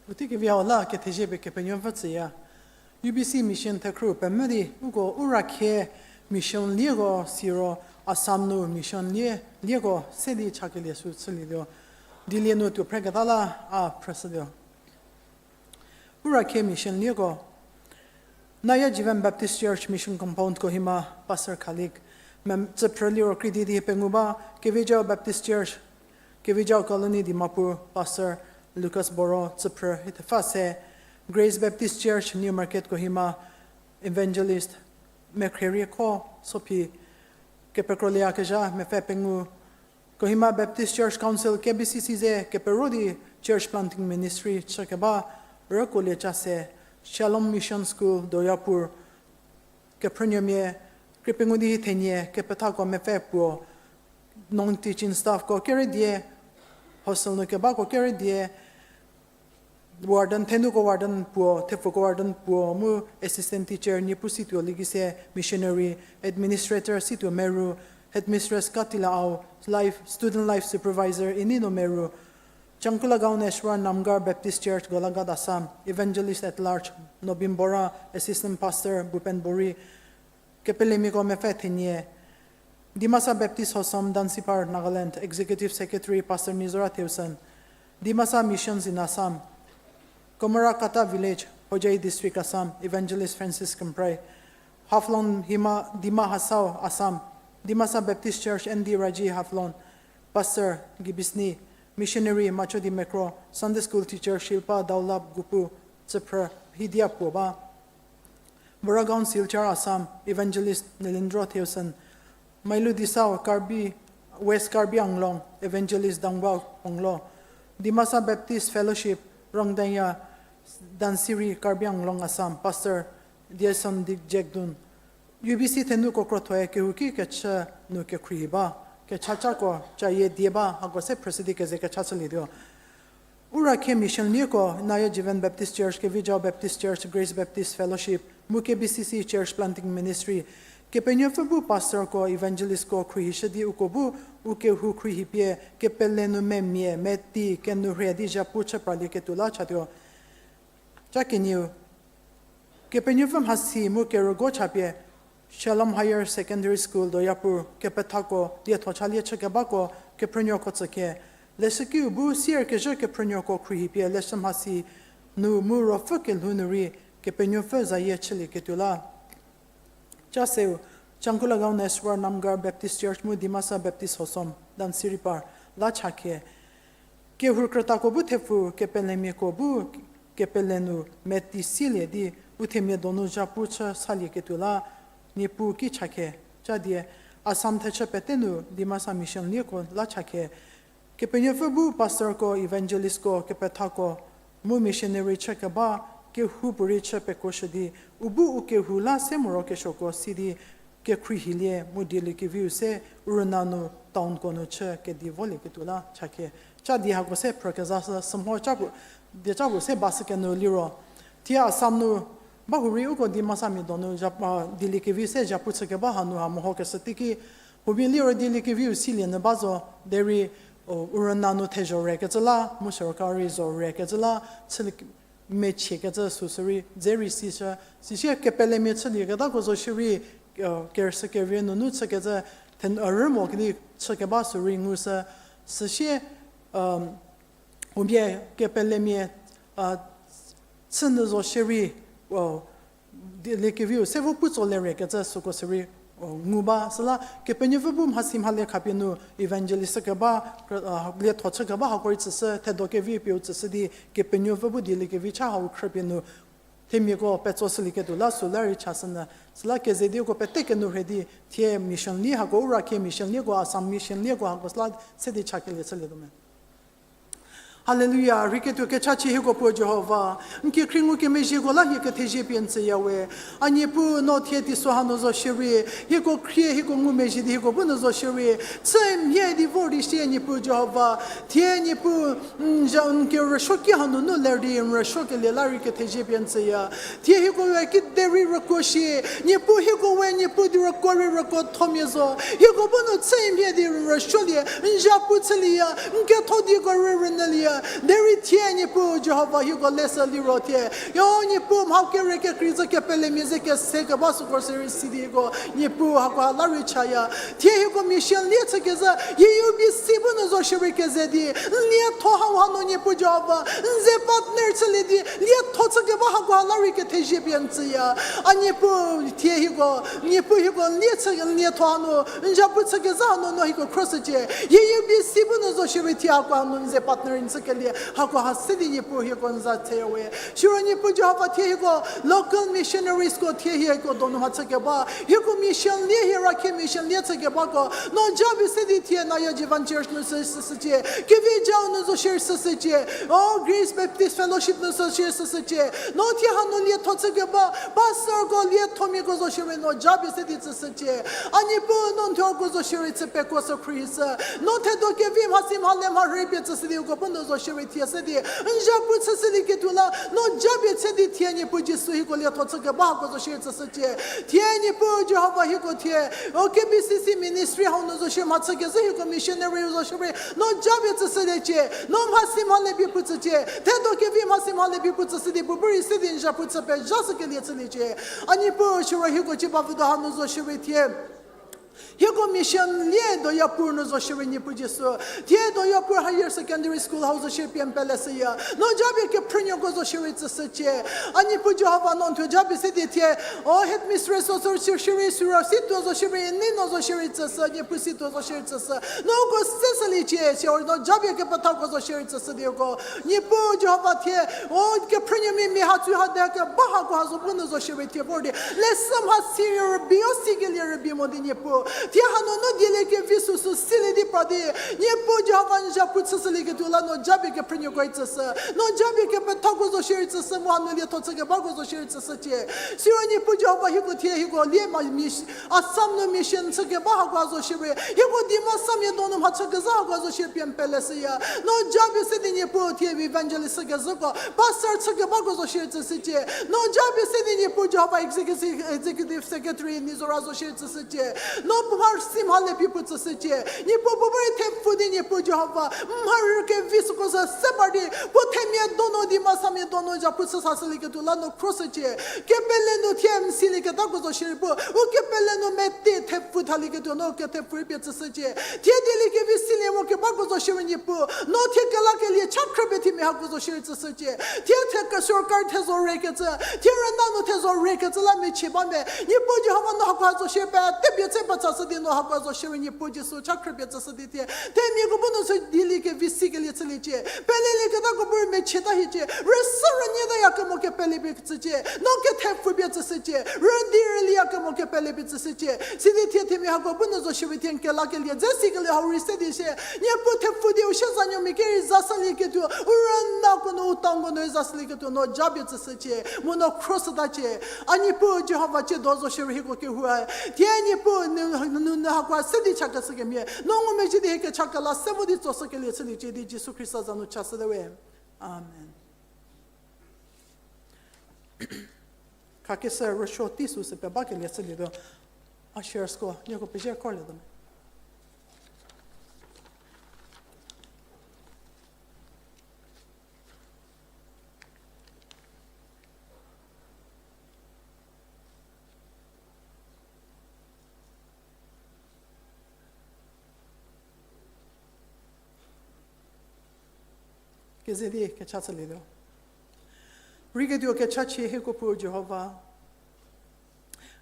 Puotei kevi hau la kethezie pie Kepenuopfü tsüya. U B C mission thekhru pemvü di uko u rakhie mission lieko siro Assam nu mission lie, lieko se di chakelie sü chülietuo. Dilie nu tuo phreketa la a phrüshütuo. U rakhie mission lieko, Naya Jivan Baptist Church Mission Compound Kohima, Pastor Khalik, mem-, tsüphrü liro kri di di pengou ba, Kevijao Baptist Church, Kevijao Colony Dimapur, Pastor Lucas Boro, tsüphrü hithepfü se, Grace Baptist Church New Market Kohima, Evangelist Mekhrieriekho Sophi, kepekrolie kezha mepfü pengou, Kohima Baptist Church Council, K B C C ze kepero di church planting ministry chükeba rükolie ca se, Shalom Mission School Doyapur, kephrünuomia, kepengou di thenie kepethako mepfü puo, non-teaching staffko kerüdie, hostel nu kebako kerüdie, warden, thenuko warden puo, thepfuko warden puo, mu assistant teacher Niepuu situo Likise, missionary, administrator situo Meru, headmistress Katila Au, life, student life supervisor Inino Meru, Changkulagaon Eshwar Namgar Baptist Church, Golaghat, Assam, evangelist at large Nobim Bora, assistant pastor Bhupen Bori, kepelemiako mepfü thenie, Dimasa Baptist Hosom, Dansipar, Nagaland, executive secretary Pastor Nizora Thewsen, Dimasa Missions in Assam, Komorakata Village, Hojai District, Assam, evangelist Francis Kemprai, Haflong, Hima, Dima Hasao, Assam, Dimasa Baptist Church, N D Raji, Haflong, Pastor Gibisni, missionary Machodi Mekro, Sunday school teacher Shilpa Daulap Gupu, tsüphrü hidia puo ba. Boragaon, Silchar, Assam, evangelist Nilendro Thewsen, Mailudisao, Karbi, West Karbi Anglong, evangelist Dangba Ponglo, Dimasa Baptist Fellowship, Rongdanya, Dansiri, Karbi Anglong, Assam, Pastor Diason Dik Jekdun, U B C thenuko krothoe kehouki kechü nu kekhruohi ba, kechachako cayie die ba, hako se phrüshü di keze kecha chülietuo. U rakhie mission lieko, Naya Jivan Baptist Church, Kevijao Baptist Church, Grace Baptist Fellowship, mu K B C C Church Planting Ministry, Kepenuopfü bu pastorko, evangelistko khruohishü di uko bu u kehou khruohi pie kepele nu memia, meti, kenu rhei di zhapu chü pralieketuo la chatuo. Ca kenieu, Kepenuopfü mhasi mu kerügo chapie, Shalom Higher Secondary School Doyapur kepethako lietho chalie chükebako kephrünuoko tsüke, leshükiu bu sierkezhü kephrünuoko khruohi pie leshü mhasi nu mu ruopfü kelhou nu rei Kepenuopfü zayie chülieketuo la. Ca seu, Changkulagaon Eshwar Namgar Baptist Church mu Dimasa Baptist Hosom, Dansiripar, la chakhe. Kehou krütako bu thepfu, kepelemiako bu kepele nu meti silie di u themia donu zhapu chü salieketuo la Niepuu ki chakhe. Ca die, Assam thechü pete nu Dimasa Mission lieko la chakhe. Kepenuopfü bu pastorko, evangelistko, kepethako, mu missionary chükeba kehoupuorei chü pekuoshü di, u bu u kehou la se morokesuoko si di kekhruohilie mu dieliekeviu se u rüna nu townko nu chü kedi volieketuo la chakhe. Ca die hako se phrükezha sü sümho ca puo, dieca puo se bashükenu liro, Thie Assam nu, ba hurei uko Dimasamia donu, zha-, a, dieliekevi se zhapu chükeba hanu ha mehokeshü teiki, huomia liro dieliekeviu silie nyü ba zo, derei, o, u rüna nu thezho rekecü la, mu sorkari zho rekecü la, chülie-, mechiekecü süsü rei, dze rei sishü, sisie kepelemia chülieketako zo shierei, o, kerüshü kerie nunu chükecü, then, a, rümo kedi chükeba sü rei ngushü, süsie, um, Huomia kepelemia, a, chünyü zo shierei, o, dieliekeviu se vo pu tsolie rekecü süko sü rei, o, ngu ba. Süla Kepenuopfü bu mhasi mhale khapie nu evangelist keba, a, lietho chükeba hako rei tsüshü, thedo kevi pie u tsüshü di Kepenuopfü bu dieliekevi cha hau khrüpie nu themiako petso shülieketuo la süla rei chashünyü. Süla keze di uko pete kenu rhe di thie mission lie hako, u ra khie mission lieko, Assam mission lieko hako süla se di chakelie chülietuo me. Hallelujah, rheiketuo kechachie hieko Puo Jihova. N kekhrie ngukemezhieko la hie kethezie pie n tsüya we. A Niepuu, no thie teisozha nu zo shierei, hieko khrie, hieko ngumezhie di hieko bu nu zo shierei, chü mhie di vor di sie Niepuu Jihova. Thie Niepuu, n ja n kerüsuoki hanunu ler di n rüsuokelie la rei kethezie pie n tsüya. Thie hieko we kiderei rükuo shie, Niepuu hieko we Niepuu di rükuo rei rükuothomia zo. Hieko bu nu chü mhie di n rüsuolie, n zhapu chülieya, n ketho dieko rei rünyülieya. Derei thie Niepuu Jihova hieko leshü liro thie, yo Niepuu mha kere kekrei zhü kepelemia ze kese keba süko sü rei si di hieko Niepuu hako ha la rei chaya. Thie hieko mission lie chükezhü, hie U B C bu nu zo shierei keze di, n lietho hau hanu Niepuu Jihova, n ze partner chülie di lietho chükeba hako ha la rei kethezie pie n tsüya. A Niepuu, thie hieko, Niepuu hieko lie chü, n lietho hanu, n zhapu chükezhü hanu no hieko khroshücie. Hie U B C bu nu zo shierei thie hako hanu n ze partner n chükelie hako ha se di Niepuu hieko n za theya we. Siro Niepuu Jihova thie hieko local missionariesko thie hieko donu mha chükeba, hieko mission lie hie ra khie mission lie chükebako no japie se di thie Naya Jivan Church nu sü süshücie, Kevi Jau nu zo shierei süshücie, o Grace Baptist Fellowship nu zo shierei süshücie. No thie hanu lietho chükeba pastorko liethomiako zo shierei no japie se di tsüshücie. A Niepuu no n thuoko zo shierei chü pekuo sü khruohishü. No thedo kevi mhasi mhale mharhei pie tsüshü di uko bu nu zo shierei thie se di n zhapu chüshülieketuo la no japie chü di thie Niepuu Jisu hieko lietho chükeba hako zo shierei tsüshücie. Thie Niepuu Jihova hieko thie, o K B C C ministry hau nu zo shierei mha chükezhü hieko missionary zo shierei no japie tsüshüliecie. No mhasi mhale pie pu tsücie. Thedo kevi mhasi mhale pie pu tsüshü di bu bu rei se di n zhapu chü pezha shükelie chüliecie. A Niepuu siro hieko chü ba vüdo hanu zo shierei thie hieko mission lie Doyapur nu zo shierei Niepuu Jisu. Thie Doyapur Higher Secondary School hau zo shierei pie n peleshüya. No japie kephrünuoko zo shierei tsüshücie. A Niepuu Jihova no n thuo japie se di thie, o headmistress zo shierei, siro situo zo shierei, ni no zo shierei tsüshü, Niepuu situo zo shierei tsüshü. No uko se shüliecie, siro no japie kepethako zo shierei tsüshü di uko Niepuu Jihova thie, o kephrünuomia mia ha tsü ha de keba hako ha zo bu nu zo shierei thie vor di leshü mhasi rübei-o sikelie rübei mo di Niepuu. Thie hanu no dieliekevi süsü silie di pra di, Niepuu Jihova n zhapu chüshülieketuo la no japie kephrünuoko rei tsüshü. No japie kepethako zo shierei tsüshü mu hanu lietho chükebako zo shierei tsüshücie. Siro Niepuu Jihova hieko thie hieko lie ma mis-, Assam nu mission chükeba hako ha zo shierei, hieko Dimasamia donu mha chükezhü hako ha zo shierei pie n peleshüya. No japie se di Niepuu thie evangelist chükezhüko, pastor chükebako zo shierei tsüshücie. No japie se di Niepuu Jihova executive, executive secretary ni zo ra zo shierei tsüshücie. No puo mhasi mhale pie pu tsüshücie. Niepuu puo bu rei thepfu di Niepuu Jihova mharhü kevi süko sü se par di puo themia donu Dimasamia donu zhapu chüshülieketuo la no khroshücie. Kepele nu thie n silieketako zo shierei pu u kepele nu meti thepfu thalieketuo no kethepfu rei pie tsüshücie. Thie dieliekevi silie mo kebako zo shierei Niepuu, no thie kelakelie cha khrüpie themia hako zo shierei tsüshücie. Thie the sorkar thezho rekecü, thie rüna nu thezho rekecü la mechie ba me, Niepuu Jihova no hako ha zo shierei petepie tse petsashü di no hako ha zo shierei Niepuu Jisu cha khrüpie tsüshü di thie themiako bu nu sü dieliekevi sikelie chüliecie. Pelelieketako bu rei mechie ta hiecie. Rüsa rünyie taya kemo kepele pie tsücie. No kethepfu pie tsüshücie. Rüdi rüliya kemo kepele pie tsüshücie. Sidi thie themia hako bu nu zo shierei thie n kelakelie dze sikelie hau rei se di sie, Niepuu thepfu di u siezanuomia kerei zashülieketuo, u rünako nu u townko nu zashülieketuo no japie tsüshücie, mu no khroshütacie. A Niepuu Jihova tsiedo zo shierei hieko kehou-e, thie Niepuu n, n, n hako se di chakeshükemhie no ngumezhie di hie kecha kela se vo di tsoshükelie chüliecie di Jisu Khrista za nu chashüte we. Amen. Khakeshü rüsuo tei süsü pebakelie chülietuo, ushersko nieko pezie korlietuo me. Keze di kecha chülietuo. Rei ketuo kechachie hieko Puo Jihova,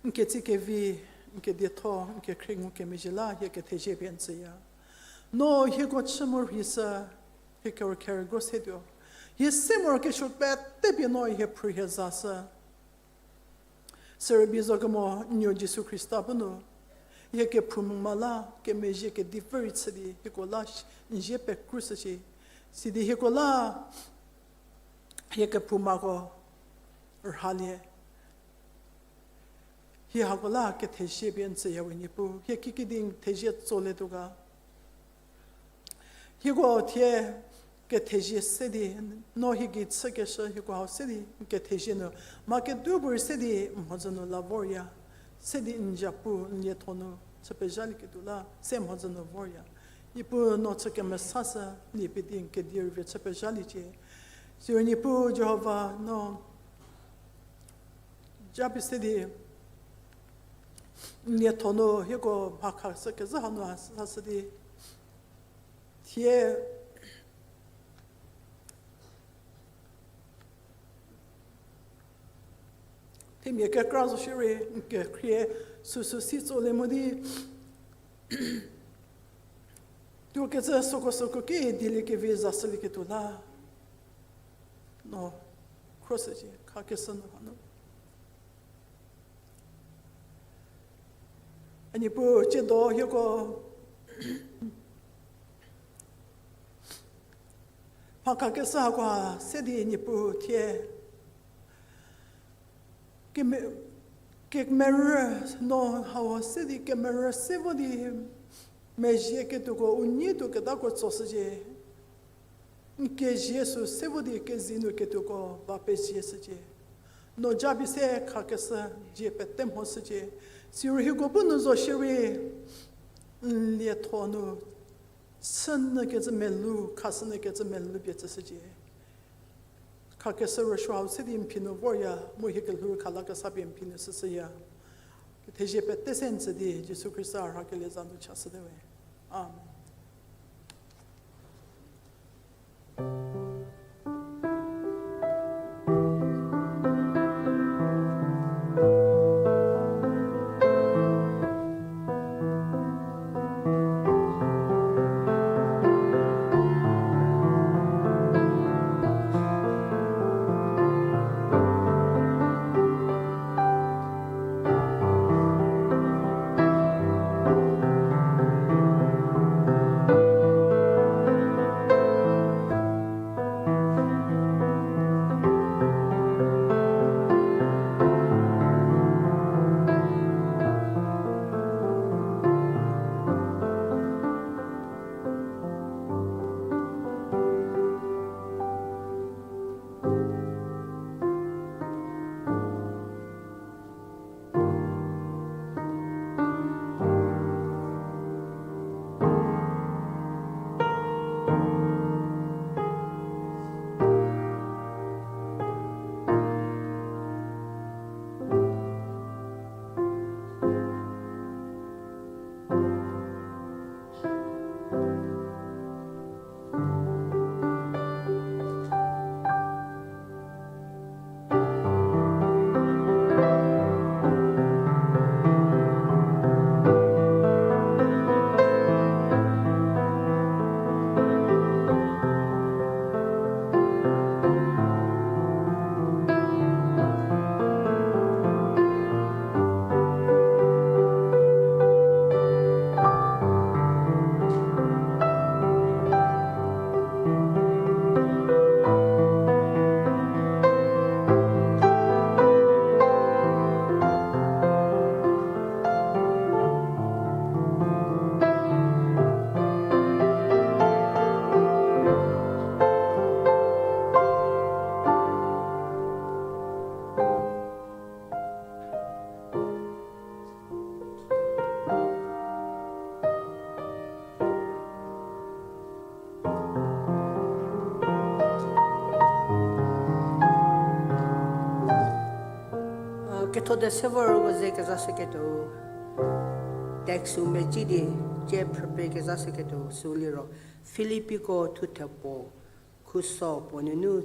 n ketsie kevi, n kedietho, n kekhrie ngukemezhie la hie kethezie pie n tsüya. No hieko chü mu rheishü, hie kerükherügo setuo. Hie se morokesuo pete pie no hie phrü hie zashü. Sürübei zokemo n nuo Jisu Khrista bu nu, hie kephouma la kemezhie kedi pfü rei chü di hieko la n zie pekrushücie. Sidi hieko la hie kephoumako rhalie. Hie hako la kethezie pie n tsüya we Niepuu, hie kikidi n thezie tsolietuo ga. Hieko thie kethezie se di, no hie gei chükeshü hieko hau se di n kethezie nu, mha kedubu rei se di n mhodzü nu la vorya, se di n zapu n lietho nu chü pezhalieketuo la se mhodzü nu vorya. Niepuu no chü kemesashü, n lie pie di n kedi rüvie chü pezhaliecie. Siro Niepuu Jihova no japie se di n lietho nu hieko mhakhashü kezhü hanu a sashü di, thie themia kekra zo shierei n kekhrie süsü si tsolie mo di tuokecü süko süko ki dieliekevi zashülieketuo la no khroshücie, khakeshü nu hanu. A Niepuu, tsiedo hieko mhakhakeshü hakoha se di Niepuu thie keme-, kemerü no hau se di kemerü se vo di mezhieketuoko u nyi tuo ketako tsoshücie. N kezie sü se vo di kezie nu ketuoko va pezie shücie. No japie se khakeshü dzie pete mhoshücie. Siro hieko bu nu zo shierei n lietho nu chünyükecü melou, khashünyükecü melou pie tsüshücie. Khakeshü rüsuo hau se di n phi nu vorya, mu hie kelhou khalakesa pie n phi nu shüshüya. Kethezie pete se n tsü di Jisu Khrista rhakelie za nu chashüte we. Amen. Thode se vorko ze kezashüketuo, text-u mezhie di, cie phrüpie kezashüketuo sü liro, Filippiko thuthe puo, khuso puo nunu,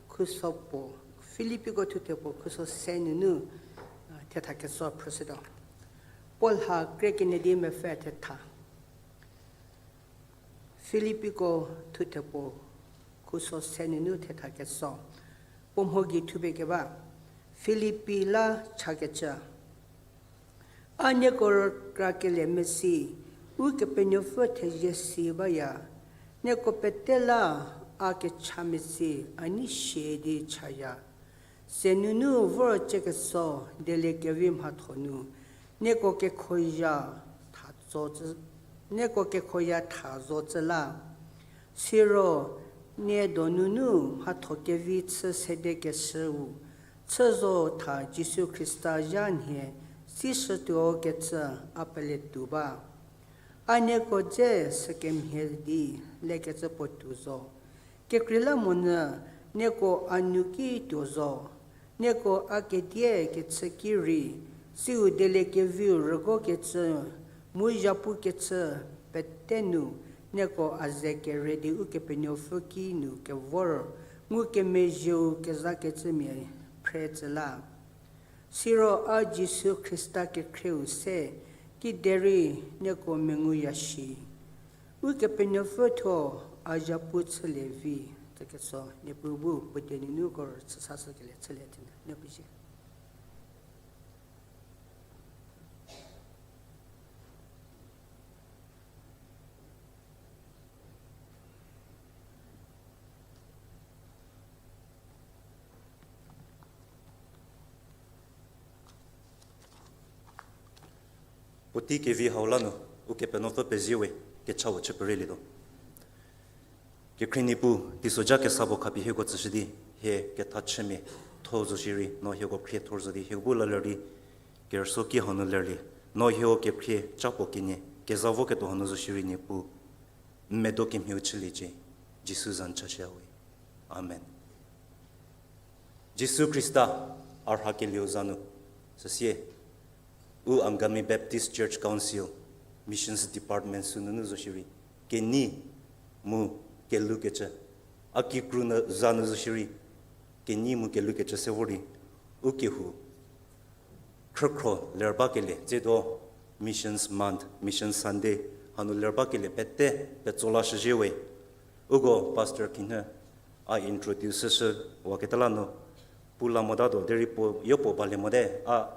khuso puo, Filippiko thuthe puo khuso se nunu, thetha keso phrüshütuo. Paul ha krie kenie di mepfü thetha. Filippiko thuthe puo, khuso se nunu thetha keso. Puo mho gei thupie keba, Filippi la chakecü. A nieko rükrakelie mesi, Ukepenuopfü thezie si baya. Nieko pete la a kechamesi a nei sie di chaya. Se nunu vor ciekeso dieliekevi mhatho nu, nieko kekhoya tha zo cü, nieko kekhoya tha zo cü la. Siro nie donunu mhatho kevi chü sedekeshüu, chü zo tha Jisu Khrista zha nhie, sishütuo kecü a peletuo ba. A nieko dze sükemhie di lekecü puo tuo zo. Kekreilamonyü nieko a nu ki tuo zo. Nieko a kedie kechü ki rei, siu dieliekeviu rügokecü, mu zhapukecü pete nu, nieko a ze kere di Ukepenuopfü ki nu kevor, ngukemezhieu kezakecümia phre tsü la. Siro a Jisu Khrista kekhrieu se, kiderei nieko menguya shi. Ukepenuopfü thuo a zhapu chülie vi, tsüketso Niepuu bu puo die nunu ko rüchüsashükelie chülie thie Niepuu zie. Puotei kevi hau la nu, Ukepenuopfü pezie we, kechau chü pereilietuo. Kekhrie Niepuu, teisoja kesa puo khapie hieko tsüshü di, hie kethachümia tho zo shierei, no hieko khrie thor zo di, hieko bu la ler di, kerüsuoki hau nu lerlie, no hieko kekhrie ca puo kenie, keza voketuo hau nu zo shierei Niepuu, n medo kemhieu chüliecie, Jisu za nu chashüya we. Amen. Jisu Khrista, a rhakelieu za nu, süsie, u Angami Baptist Church Council, Missions Department sü nunu zo shierei, kenei mu kelhoukecü, a kikru nu za nu zo shierei, kenei mu kelhoukecü se vor di, u kehou khrükhro ler bakelie, tsiedo Missions Month, Mission Sunday, hanu ler bakelie pete petso lashüzhie we. Uko Pastor Kinhü a introduce shüwaketa la nu, pu la motatuo, derei puo yopuo balie mote, a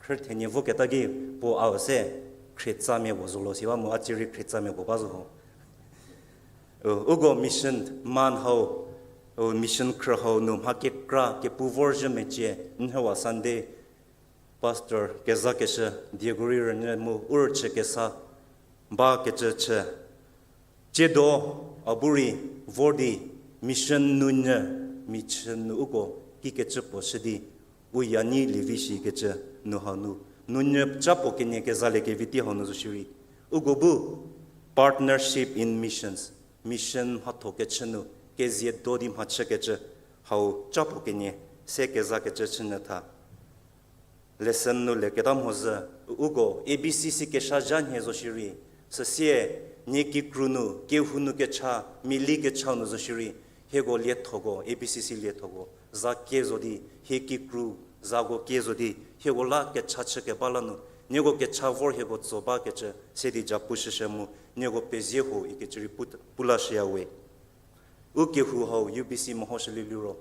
khrüthenie voketa ki puo a se khrietsamia puo zo lo si ba mu a tsierei khrietsamia puo ba zo ho. Uko Mission Month hau, mission khrü hau nu mha kekra kepu vorzhü mecie, nhüwa Sunday, Pastor kezakeshü, dieko rei rünyü mu u rüchü kesa bakecü chü. Tsiedo a bu rei vor di mission nunyü, mission nu uko kikecü puo shü di, u ya nyi lievi shikecü nu hau nu, nunyü ca puo kenie kezaliekevi tei hau nu zo shierei, uko bu Partnership in Missions, mission mhathokechü nu kezie do di mhachükecü hau ca puo kenie se kezakecü chünyü tha. Lesson nu leketa mhodzü, uko A B C C kesha zha nhie zo shierei, süsie nie kikru nu, kehou nu kecha, mili kecha nu zo shierei, hieko liethoko, A B C C liethoko za kie zo di, hie kikru zako kie zo di, hieko la kecha chükeba la nu, nieko kecha vor hieko tso bakecü se di ja pushüshü mu, nieko pezie ho ikecü rei pu, pu lashüya we. U kehou hau U B C mehoshülie liro,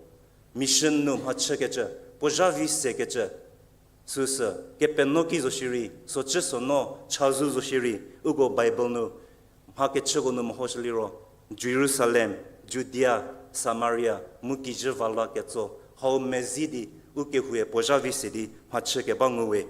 mission nu mhachükecü, puo zha vi sekecü, süsü, Kepenuopfü ki zo shierei, socü sono, chazou zo shierei, uko Bible nu, mha kechüko nu mehoshülie ro, Jerusalem, Judia, Samaria, mu kijü va la ketso, hau mezi di, u kehoue puo zha vi se di, mhachükeba ngu we.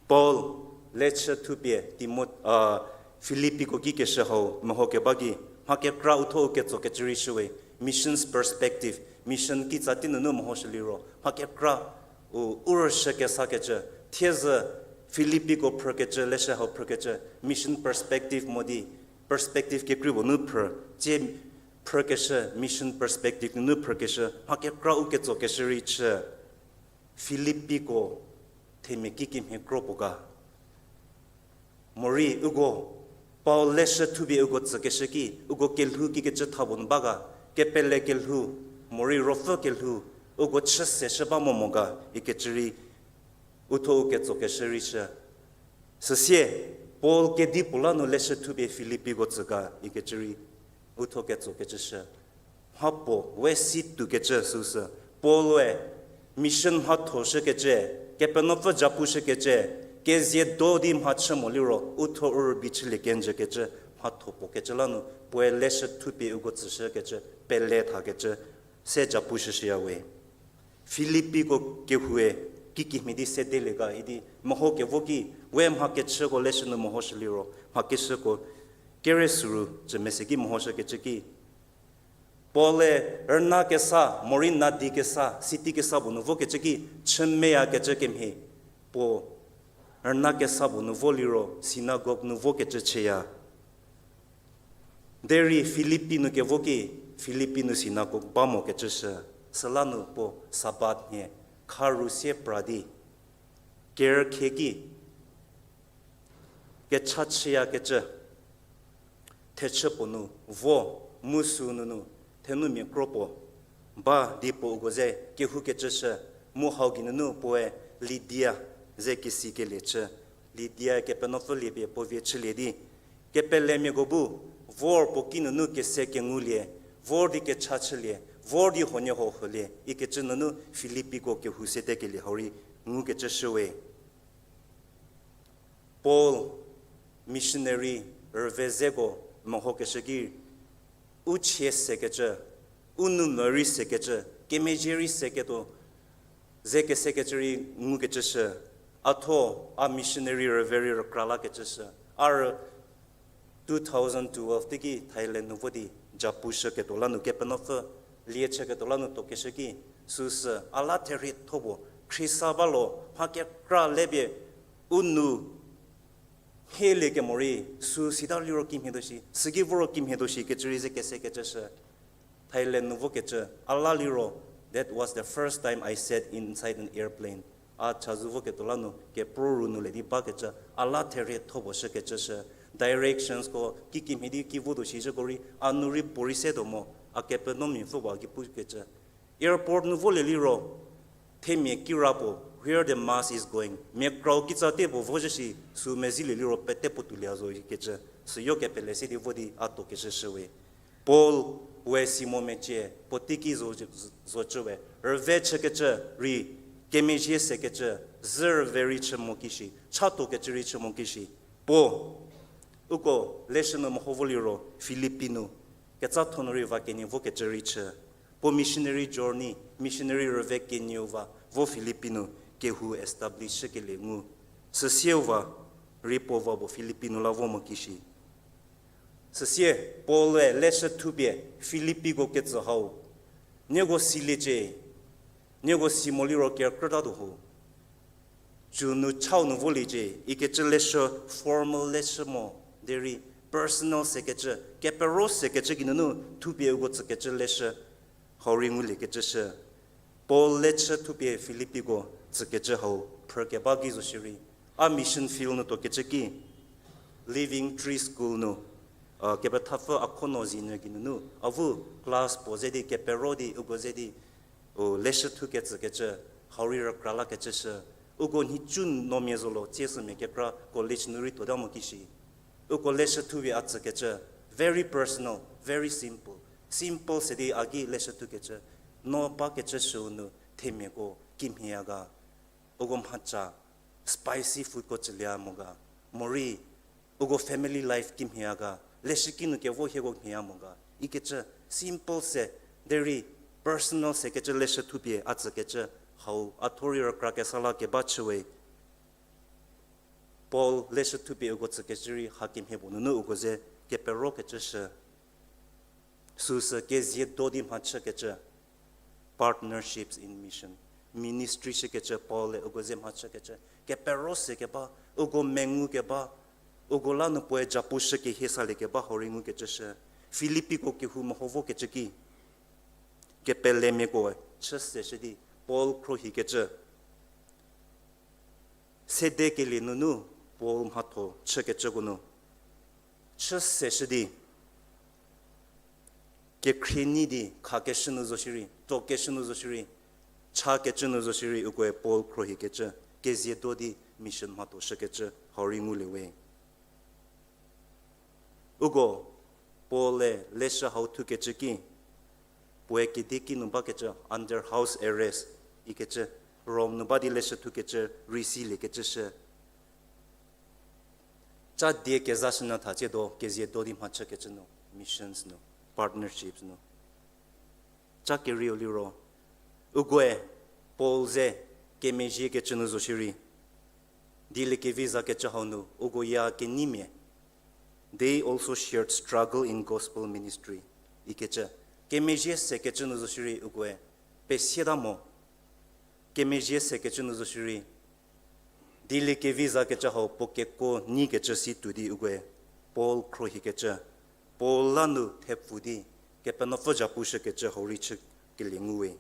Paul lechü thupie Timot, a, Filippiko ki keshü hau mehokeba ki, mha kekra u thuo u ketso kecü rei shüwe, missions perspective, mission kitsa tei nunu mehoshülie ro, mha kekra u, u rüshü kesakecü, thiezü Filippiko phrükecü, leshü hau phrükecü, mission perspective mo di, perspective kekrei puo nu phrü, tsie phrükeshü, mission perspective nunu phrükeshü, mha kekra u ketso keshü rei chü. Filipiko themia kikemhie kro puo ga? Morei uko Paul leshü thupie uko tsükeshü ki, uko kelhou kikecü tha puo nu ba ga, kepele kelhou, morei ruopfü kelhou, uko chü seshü ba mo mo ga ikecü rei, uthuo u ketsokeshü rei shü. Süsie, Paul kedipuo la nu leshü thupie Filipiko tsü ga ikecü rei, uthuo ketsokecü shü. Mha puo we si tuokecü süsü, Paul-e mission mhatho shükecü, Kepenuopfü japu shükecü, kezie do di mhachü mo liro uthuo u rübei chülie kenjükecü, mhatho puo kecü la nu puoe leshü thupie uko tsüshükecü, pele thakecü, se japu shüshüya we. Filipiko kehoue kikemhie di sedelie ga idi meho kevo ki, we mha kechüko leshü nu mehoshü liro mha keshüko kere süru cü mese ki mehoshükecü ki, Paul-e rüna kesa, morei nadi kesa, city kesa puo nu vokecü ki, chü meyakecü kemhie, puo rüna kesa puo nu vo liro synagogue nu vokecü chüya. Derei Filipi nu kevo ki, Filipi nu synagogue ba mokecü shü, süla nu puo Sabat nhie, kharu sie pra di, kerükhe ki, kecha chüyakecü, thechü puo nu vo, mu sü nunu, thenumia kro puo ba di puo uko ze kehoukecü shü, mu hau geinunu puoe Lidia ze kisikelie chü, Lidia Kepenuopfü liepie puo vie chülie di, kepelemiako bu, vor puo kinunu kese kengulie, vor di kecha chülie, vor di huoniehuo huolie ikecü nunu Filipiko kehou sedekelie hau rei ngukecü shüwe. Paul, missionary rüve zeko mehokeshü ki, u chie sekecü, u nou mü rei sekecü, kemezhie rei seketuo, ze kesekecü rei ngukecü shü, a thuo, a missionary rüve rei rükra lakecü shü, a rü two thousand twelve teiki Thailand nu vo di japushüketuo la nu Kepenuopfü lie chüketuo la nu tuokeshü ki, süsü a la therietho puo, Khrista ba lo, mha kekra le pie, u nou mhielie kemo rei, sü sita liro kimhie tuo shi, süki voro kimhie tuo shi kecü rei ze kesekecü shü. Thailand nu vokecü, a la liro, that was the first time I sat inside an airplane. A chazou voketuo la nu kepro ru nu le di bakecü, a la therietho puo shükecü shü. Directionsko kikemhie di ki votuo shi zhüko rei, a nu rei puorei setuo mo, a Kepenuopfü puo a ki pukecü. Airport nu volie liro, themia kira puo, where the mass is going, mia krau kitsa te puo vozhü shi, sü mezilie liro pete puo tuolie a zo ikecü, süyo kepele se di vo di a tuokecü shüwe. Paul we si mo mecie, puo teiki zo, zocü we, rüve chükecü rei, kemezhie sekecü, zhü rüve rei chü mo kishi, chatuokecü rei chü mo kishi, puo, uko leshü nu meho vo liro Filipi nu, ketsatho nu rei va kenie vokecü rei chü. Puo missionary journey, missionary rüve kenieu va vo Filipi nu kehou establish shükelie ngu. Süsieu va rei puo va puo Filipi nu la vo mo kishi. Süsie Paul-e leshü thupie Filipiko ketsü hau, nieko siliecie, nieko si mo liro kerükrütatuo ho. Cü nu chau nu voliecie ikecü leshü, formal leshü mo, derei personal sekecü, kepero sekecü geinunu thupie uko tsükecü leshü hau rei nguliekecü shü. Paul leshü thupie Filipiko tsükecü hau phrükeba gei zo shierei, a mission field nu tuokecü ki, Living Tree School nu, kepethapfü a kho no zinyü geinunu avu class puo ze di kepero di uko ze di, u leshü thukecükecü hau rei rükra lakecü shü. Uko nhicu nomia zo lo tsie sümia kekra college nu rei tuota mo kishi. Uko leshü thupie a tsükecü, very personal, very simple. Simple se di a ki leshü thukecü, no bakecü shüu nu themiako kimhieya ga? Uko mhaca spicy foodko tsülie mo ga? Morei uko family life kimhieya ga? Leshüki nu kevo hieko mhieya mo ga ikecü, simple se, derei personal sekecü leshü thupie a tsükecü hau a thuo rei rükra kesa la keba chüwe. Paul leshü thupie uko tsükecü rei hakemhie puo nunu uko ze keperokecü shü. Süsü kezie do di mhachükecü, partnerships in mission, ministry shükecü Paul-e uko ze mhachükecü, kepero sekeba, uko mengu keba, uko la nu puoe japu shü kehie salie keba hau rei ngukecü shü. Filipiko kehou meho vokecü ki, kepelemiako chü seshü di Paul khruohikecü, Thedekelie nunu Paul mhatho chükecüko nu chü seshü di, kekhrie nyi di khakeshü nu zo shierei, tokeshü nu zo shierei, chakecü nu zo shierei, ukoe Paul khruohikecü, kezie do di mission mhatho shükecü hau rei ngulie we. Uko Paul-e leshü hau thukecü ki, puoe kedieki nu bakecü under house arrest ikecü, Rom nu ba di leshü thukecü rei siliekecü shü. Ca die kezashünyü tha tsiedo kezie do di mhachükecü nu, missions nu, partnerships nu. Ca kerieu liro, ukoe Paul ze kemezhiekecü nu zo shierei, dieliekevi zakecü hau nu uko ya kenyimia, they also shared struggle in gospel ministry ikecü, kemezhie sekecü nu zo shierei ukoe pesieta mo, kemezhie sekecü nu zo shierei, dieliekevi zakecü hau puo kekuo nyikecü si tuo di ukoe Paul khruohikecü, Paul la nu thepfu di Kepenuopfü zhapushükecü hau rei chükelie ngu we.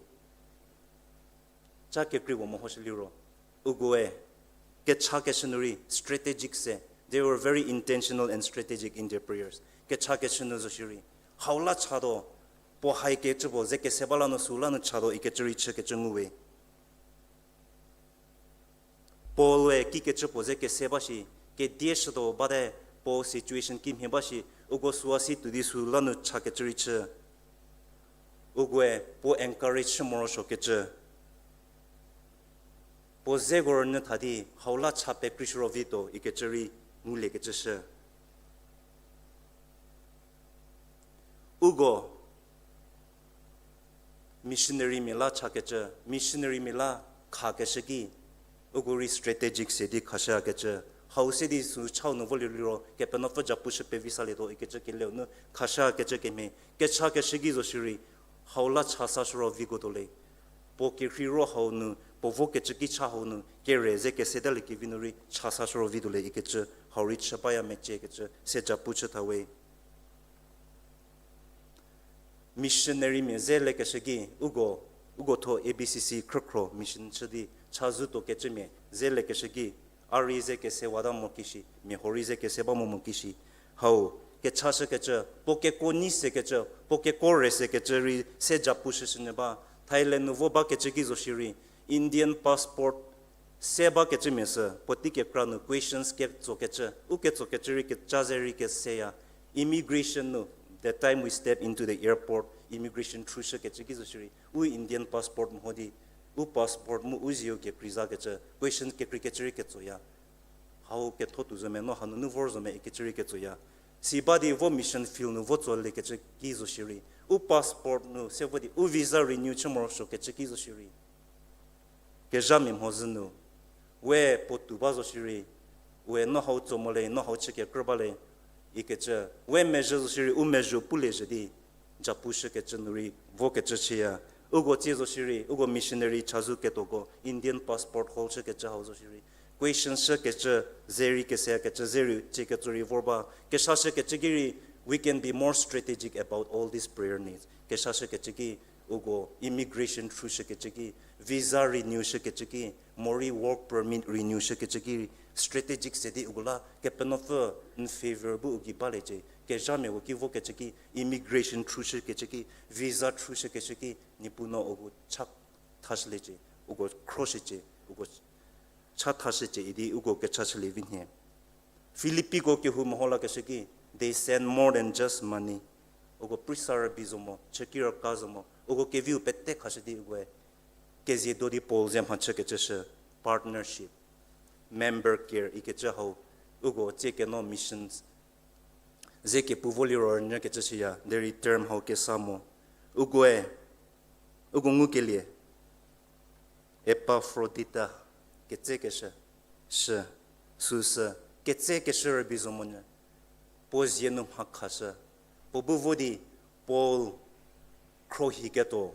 Ca kekreipuo mehoshü liro, ukoe kechakeshü nu rei strategic se, they were very intentional and strategic in their prayers. Kechakeshü nu zo shierei, hau la chatuo, puo haikecü puo ze kese ba la nu süla nu chatuo ikecü rei chükecü ngu we. Paul-e kikecü puo ze kese ba shi, kedieshütuo bate, puo situation kimhie ba shi, uko süa si tuo di süla nu chakecü rei chü. Ukoe puo encourage chü morosuokecü, puo zeko rünyü tha di hau la cha pekreishü ro vituo ikecü rei nguliekecü shü. Uko missionarymia la chakecü, missionarymia la khakeshü ki, uko rei strategic se di khashükecü, hau se di sü chau nu volie liro Kepenuopfü zhapushü pevi salietuo ikecü keleu nu khashükecü kemhie, kechakeshü ki zo shierei, hau la cha sashü ro viko tuo le. Puo kerhei ro hau nu, puo vokecü ki cha hau nu kere ze kesetaliekevi nu rei cha sashü ro vituo le ikecü, hau rei chü baya meciekecü se zhapu chü tha we. Missionarymia ze lekeshü ki, uko, uko tho A B C C khrükhro mission chü di chazou tuokecümia ze lekeshü ki, a rei ze kesewata mo kishi, mia huo rei ze kese ba mo mo kishi. Hau, kechashükecü, puo kekuo nyi sekecü, puo kekuo re sekecü rei se zhapu shüshünyü ba, Thailand nu vo bakecü ki zo shierei, Indian passport se bakecümia sü puotei kekra nu questions ketsokecü, u ketsokecü rei kecha ze rei keseya. Immigration nu, the time we step into the airport, immigration through shükecü ki zo shierei, u Indian passport mho di, u passport mu u zieu kekrei zakecü, question kekreikecü rei ketsoya. Hau ketho tuo zo me, no hanunu vor zo me ikecü rei ketsoya. Si ba di vo mission field nu vo tsoliekecü ki zo shierei, u passport nu se vo di u visa renew chü morosuokecü ki zo shierei, kezhamia mhodzü nu, we puo tuo ba zo shierei, we no hau tso mo le, no hau chü kekrü ba le, ikecü, we mezhü zo shierei, u mezhü pulie zhü di, zhapu shükecü nu rei vokecü chüya. Uko tsie zo shierei, uko missionary chazou ketuoko Indian passport hold chükecü hau zo shierei, question shükecü, ze rei keseyakecü, ze rei tsie ketso rei vor ba, keshashükecü ki rei, we can be more strategic about all these prayer needs. Keshashükecü ki, uko immigration through shükecü ki, visa renew shükecü ki, morei work permit renew shükecü ki, strategic se di uko la Kepenuopfü n favor bu u gei baliecie, kezhamiako ki vokecü ki, immigration through shükecü ki, visa through shükecü ki, Niepuu no uko cha thashüliecie, uko khroshücie, uko cha thashücie idi uko kecha chülie vi nhie. Filippiko kehou meho lakeshü ki, they send more than just money. Uko prisa rübei zo mo, chüki rüka zo mo, uko keviu pete khashü di ukoe kezie do di Paul ze mhachükecü shü, partnership, member care ikecü hau, uko tsie keno missions ze kepu vo liro rünyükecü shüya, derei term hau kesa mo. Ukoe, uko ngukelie, Epafrodita ketsekeshü, shü, süsü, ketsekeshü rübei zo monyü, puo zie nu mhakhashü, puo bu vo di Paul khrohiketuo,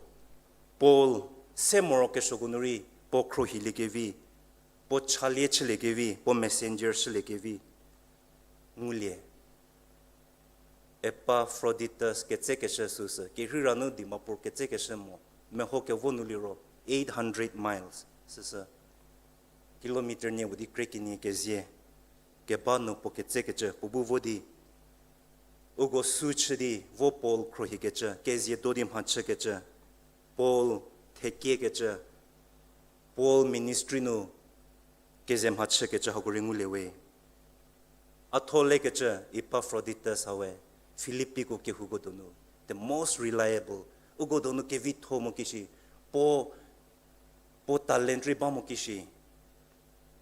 Paul se morokesuoko nu rei puo khrohiliekevi, puo chalie chüliekevi, puo messenger shüliekevi ngulie. Epafroditus ketsekeshü süsü, kerheira nu Dimapur ketsekeshü mo, meho kevo nu liro eight hundred miles süsü. kilometer nie puo di kre kenie kezie keba nu puo ketsekecü puo bu vo di, uko sü chü di vo Paul khruohikecü, kezie do di mha chükecü, Paul thekiekecü, Paul ministry nu keze mha chükecü hako rei ngulie we. A tho lekecü Epaphroditus hawe, Filippiko kehouko donu, the most reliable, uko donu kevitho mo kishi, puo, puo talent rei ba mo kishi,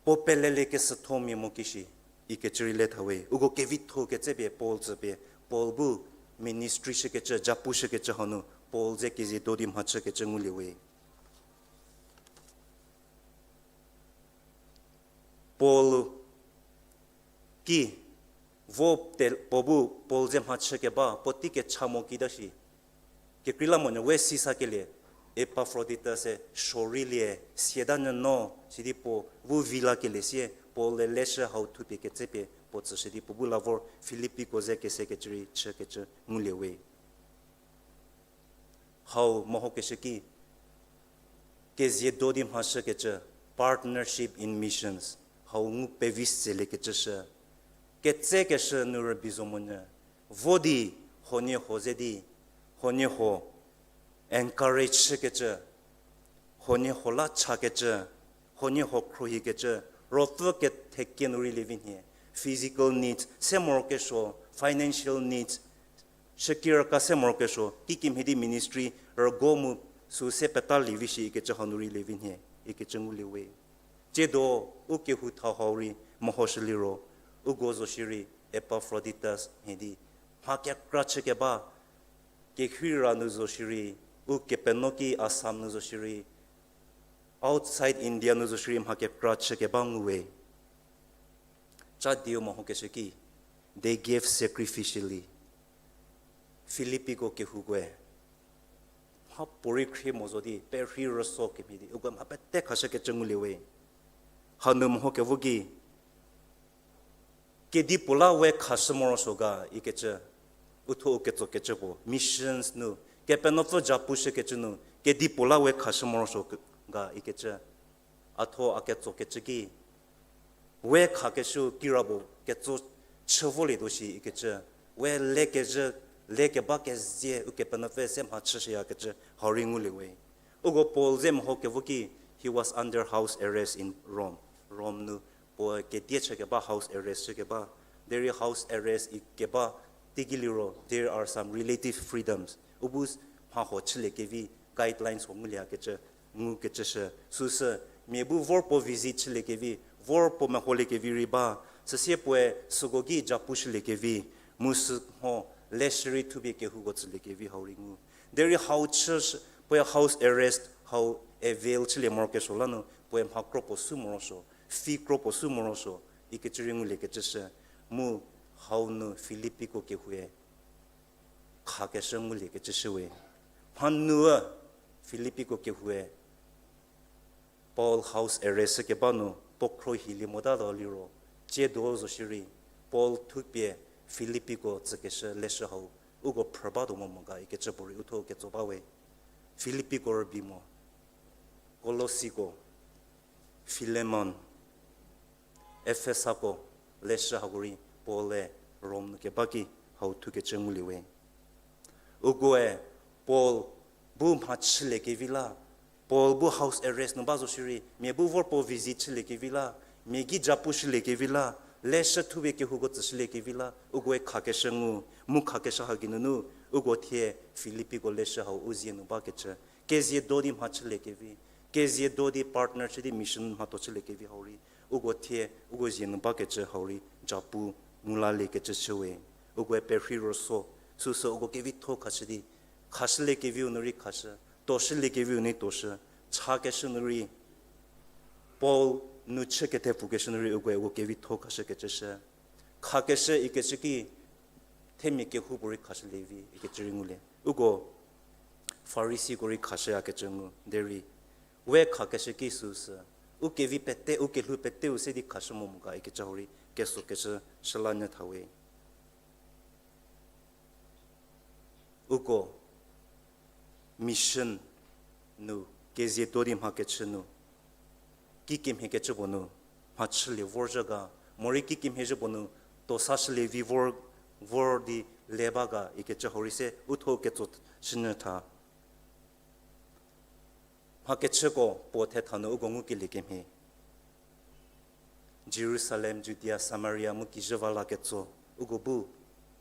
puo pelelie kesütho mia mo kishi, ikecü rei le tha we. Uko kevitho ketsepie Paul tsüpie, Paul bu ministry shükecü, japu shükecü hanu, Paul ze kezie do di mha chükecü ngulie we. Paul ki, vo te, puo bu Paul ze mha chükeba puo tei kecha mo kita shi. Kekreilamonyü we sisakelie, Epaphroditus-e sorei lie, siata nyü no, sidi puo bu vi lakelie sie, Paul-e leshü hau thupie ketsepie puo tsüshü di puo bu la vor Filippiko ze kesekecü rei chükecü ngulie we. Hau mehokeshü ki, kezie do di mha shükecü, partnership in missions, hau ngu pevi seliekecü shü. Ketsekeshü nu rübei zo monyü, vo di, huoniehuo ze di, huoniehuo encourage shükecü, huoniehuo la chakecü, huoniehuo khruohikecü, ruopfü kethekie nu rei lievi nhie, physical needs se morokesuo, financial needs, shükirka se morokesuo, kikimhie di ministry rügo mu sü se peta lievi shi ikecü hanu rei lievi nhie, ikecü ngulie we. Tsiedo u kehou thau hau rei mehoshü liro, uko zo shierei Epaphroditus mhie di mha kekra chükeba, kehira nu zo shierei, Ukepenuopfü ki Assam nu zo shierei, outside India nu zo shierei mha kekra chükeba ngu we. Cha dieu mehokeshü ki, they gave sacrificially. Filippiko kehoukoe mha puorei khrie mo zo di perhei rüso kemhie di uko mha pete khashükecü ngulie we. Hanu mehokevo ki, kedipuo la we khashü morosuo ga ikecü, uthuo u ketsokecü puo missions nu, Kepenuopfü japu shükecü nu kedipuo la we khashü morosuo ga ikecü, a thuo a ketsokecü ki, we khakeshü kirapuo ketso chü volietuo shi ikecü, we lekezhü, lekeba kezie Ukepenuopfü se mha chüshüyakecü hau rei ngulie we. Uko Paul ze mehokevo ki, he was under house arrest in Rome. Rome nu puo kedie chükeba, house arrest chükeba. Derei house arrest ikeba teiki liro, there are some relative freedoms. U bu mha huo chüliekevi guidelines huo ngulieyakecü, ngukecü shü. Süsü, mia bu vor puo visit chüliekevi, vor puo meholiekevi rei ba, süsie puoe süko ki japu shüliekevi, mu sü mho leshü rei thupie kehouko tsüliekevi hau rei ngu. Derei hau chü, puoe house arrest hau avail chülie morokesuo la nu puoe mha kro puo sü morosuo, fee kro puo sü morosuo, ikecü rei nguliekecü shü, mu hau nu Filippiko kehoue khakeshü nguliekecü shüwe. Mhanuü Filippiko kehoue Paul house arrest keba nu puo khruohilie motatuo liro, tsiedo zo shierei, Paul thupie Filippiko tsükeshü leshü hau uko phrü batuo mo mo ga ikecü puorei uthuo ketso bawe. Filippiko rübei mo, Kolosiko, Filemon, Efesako leshü hako rei Paul-e Rome nu keba ki hau thukecü nguliewe. Ukoe Paul bu mha chüliekevi la, Paul bu house arrest nu ba zo shierei, mia bu vor puo visit chüliekevi la, mia ki japu shüliekevi la, leshü thupie kehouko tsüshüliekevi la, ukoe khakeshü ngu, mu khakeshü hagei nunu, uko thie Filippiko leshü hau u zie nu bakecü, kezie do di mha chüliekevi, kezie do di partner chü di mission mhatho chüliekevi hau rei, uko thie uko zie nu bakecü hau rei japu ngu laliekecü chüwe. Ukoe perhei rüso, süsü uko kevitho khashü di, khashüliekeviu nu rei khashü, toshüliekeviu nu rei toshü, chakeshü nu rei, Paul nu chü kethepfukeshü nu rei ukoe uko kevitho khashükecü shü. Khakeshü ikecü ki, themia kehoupuorei khashülievi ikecü rei ngulie. Uko Farisiko rei khashüyakecü ngu derei, we khakeshü ki süsü, u kevi pete, u kelhou peteu se di khashü mo mo ga ikecü hau rei kesokeshü shüla nyü thawe. Uko mission nu, kezie do di mhakechü nu, kikemhie kecü puo nu mhachülie vorzhü ga, morei kikemhie zhü puo nu tosashülie vi vor, vor di le ba ga ikecü hau rei se uthuo ketso shünyü tha. Mha kechüko puo thetha nu uko ngukelie kemhie, Jerusalem, Judia, Samaria mu kijü va la ketso, uko bu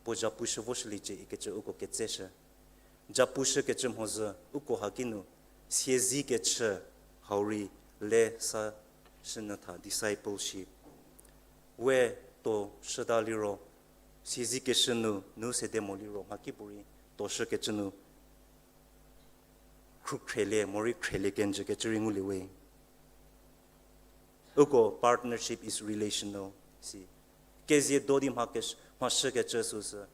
puo zhapushü voshüliecie ikecü uko ketseshü. Zhapushü kecü mhodzü uko haki nu siezei kechü hau rei le sa shünyü tha, discipleship. We to shüta liro, siezei keshü nu nu sede mo liro mhakipuorei toshü kecü nu khrukhrelie morei khrelie kenjü kecü rei ngulie we. Uko partnership is relational si. Kezie do di mha kesh-, mhashü kecü süsü,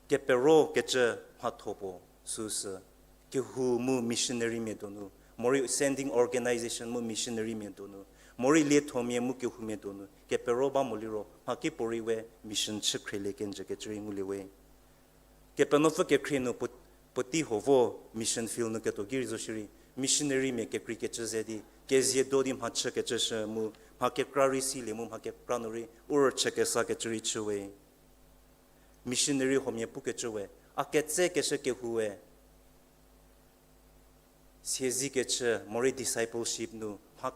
kepero kecü mhatho puo süsü, kehou mu missionarymia donu, morei sending organization mu missionarymia donu, morei liethomia mu kehoumia donu kepero ba mo liro mhakipuorei we mission chü khrelie kenjü kecü rei ngulie we. Kepenuopfü kekhrie nu puo-, puotei huo vo mission field nu ketuo ki rei zo shierei, missionarymia kekreikecü ze di kezie do di mhachü kecü shü mu, mha kekra rei silie mu mha kekra nu rei u rüchü kesa kecü rei chü we. Missionary huomia pukecü we, a ketsekeshü kehou we siezei kechü morei discipleship nu mha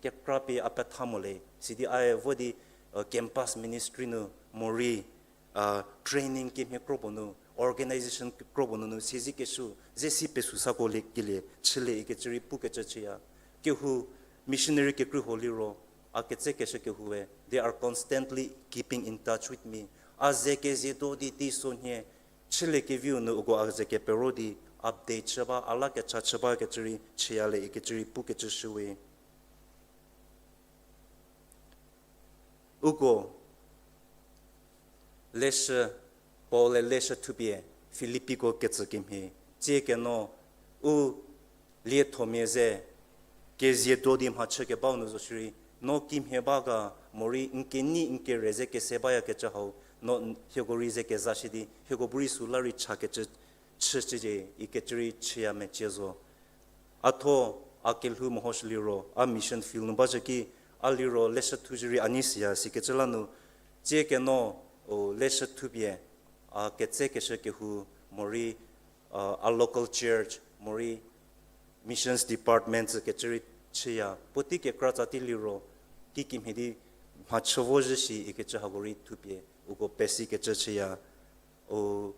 kekra pie a petha mo le sidi a vo di campus ministry nu morei training kemhie kro puo nu, organization kro puo nunu siezei keshü ze si pesü sako le kelie chülie ikecü rei pukecü chüya. Kehou missionary kekrei huo liro, a ketsekeshü kehou we, they are constantly keeping in touch with me. A ze kezie do di teisonhie chüliekeviu nu uko a ze kepero di update chü ba, a la kecha chü ba kecü rei chüya le ikecü rei pukecü shü we. Uko leshü, Paul-e leshü thupie Filippiko ketsü kemhie, tsie keno u liethomia ze kezie do di mhachü kebau nu zo shierei, no kimhie ba ga morei n kenei n kere ze kese bayakecü hau, no n-, hieko rei ze kezashü di hieko bu rei süla rei chakecü chücie ikecü rei chüya mecie zo. A tho a kelhou mehoshü liro, a mission field nu bazhü ki, a liro leshü thushü rei a nei siya sikecü la nu, tsie keno, o, leshü thupie, a ketsekeshü kehou, morei, a, a local church, morei missions department kecü rei chüya. Puotei kekra tsatie liro, kikemhie di mhachü vo zhü shi ikecü hako rei thupie, uko pesikecü chüya. O,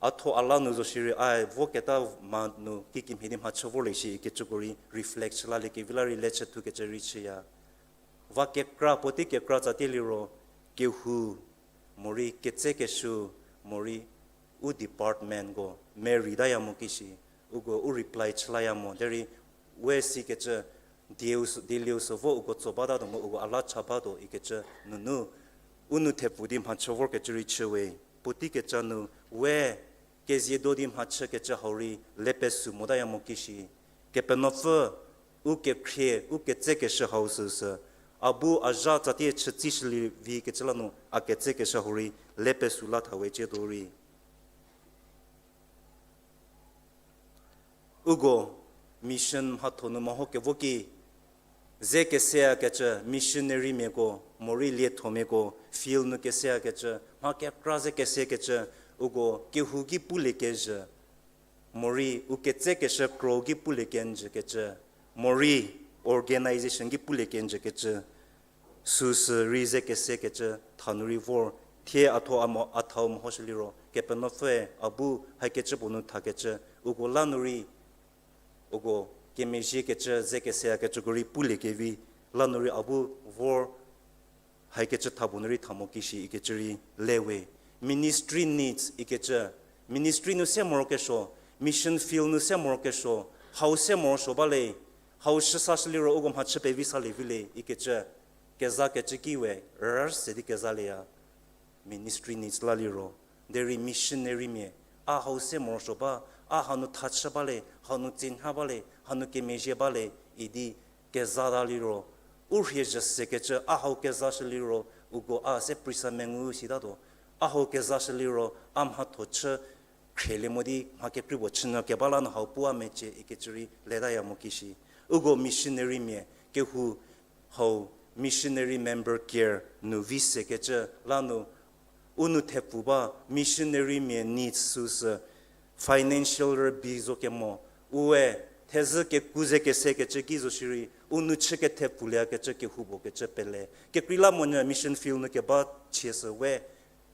a tho a la nu zo shierei, a voketa ma nu kikemhie di mhachü vorlie shi ikecüko rei reflect chü lalie kevi la rei leshü thukecü rei chüya. Va kekra, puotei kekra tsatie liro, kehou, morei ketsekeshü, morei u departmentko merei taya mo kishi, uko u reply chü laya mo derei, we sikecü, dieu sü, dielieu sü vo uko tso bata tuo mu uko a la cha batuo ikecü nunu, u nou thepfu di mhachü vorkecü rei chü we. Puotei kecha nu, we kezie do di mhachükecü hau rei le pesü motaya mo kishi, Kepenuopfü, u kekhrie, u ketsekeshü hau süsü, a bu a zha tsatie chütsishülie vikecü la nu a ketsekeshü hau rei le pesü la tha we chiedo rei. Uko mission mhatho nu meho kevo ki, ze keseyakecü missionarymiako, morei liethomiako, field nu keseyakecü, mha kekra ze kesekecü, uko kehou ki pulie kezhü, morei u ketsekeshü kro ki pulie kenjükecü, morei organization ki pulie kenjükecü, süsü rei ze kesekecü tha nu rei vor, thie a tho a mo, a thau mehoshü liro, Kepenuopfüe a bu haikecü puo nu thakecü, uko la nu rei, uko kemezhiekecü ze keseyakecüko rei pulie kevi, la nu rei a bu vor, haikecü tha puo nu rei tha mo kishi ikecü rei le we. Ministry needs ikecü, ministry nu se morokesuo, mission field nu se morokesuo, hau se morosuo ba le, hau shüsashü liro uko mhachü pevi salie vi le ikecü, kezakecü ki we, rüse di kezalieya. Ministry needs la liro, derei missionarymia, a hau se morosuo ba, a hanu thachü ba le, hanu tsenha ba le, hanu kemezhie ba le, idi kezata liro, u rhie zhü sekecü a hau kezashü liro, uko a se prisa mengu sitatuo, a hau kezashü liro, a mhatho chü khrielie mo di mha kekrei puo chünyü keba la nu hau pu a mecie ikecü rei letaya mo kishi. Uko missionarymia kehou hau missionary member care nu vi sekecü la nu u nou thepfu ba missionarymia needs süsü financial rübei zo kemo, ue thezhü keku ze kesekecü ki zo shierei u nou chü kethepfulieyakecü kehou puo kecü pele. Kekreilamonyü mission field nu keba chie sü we,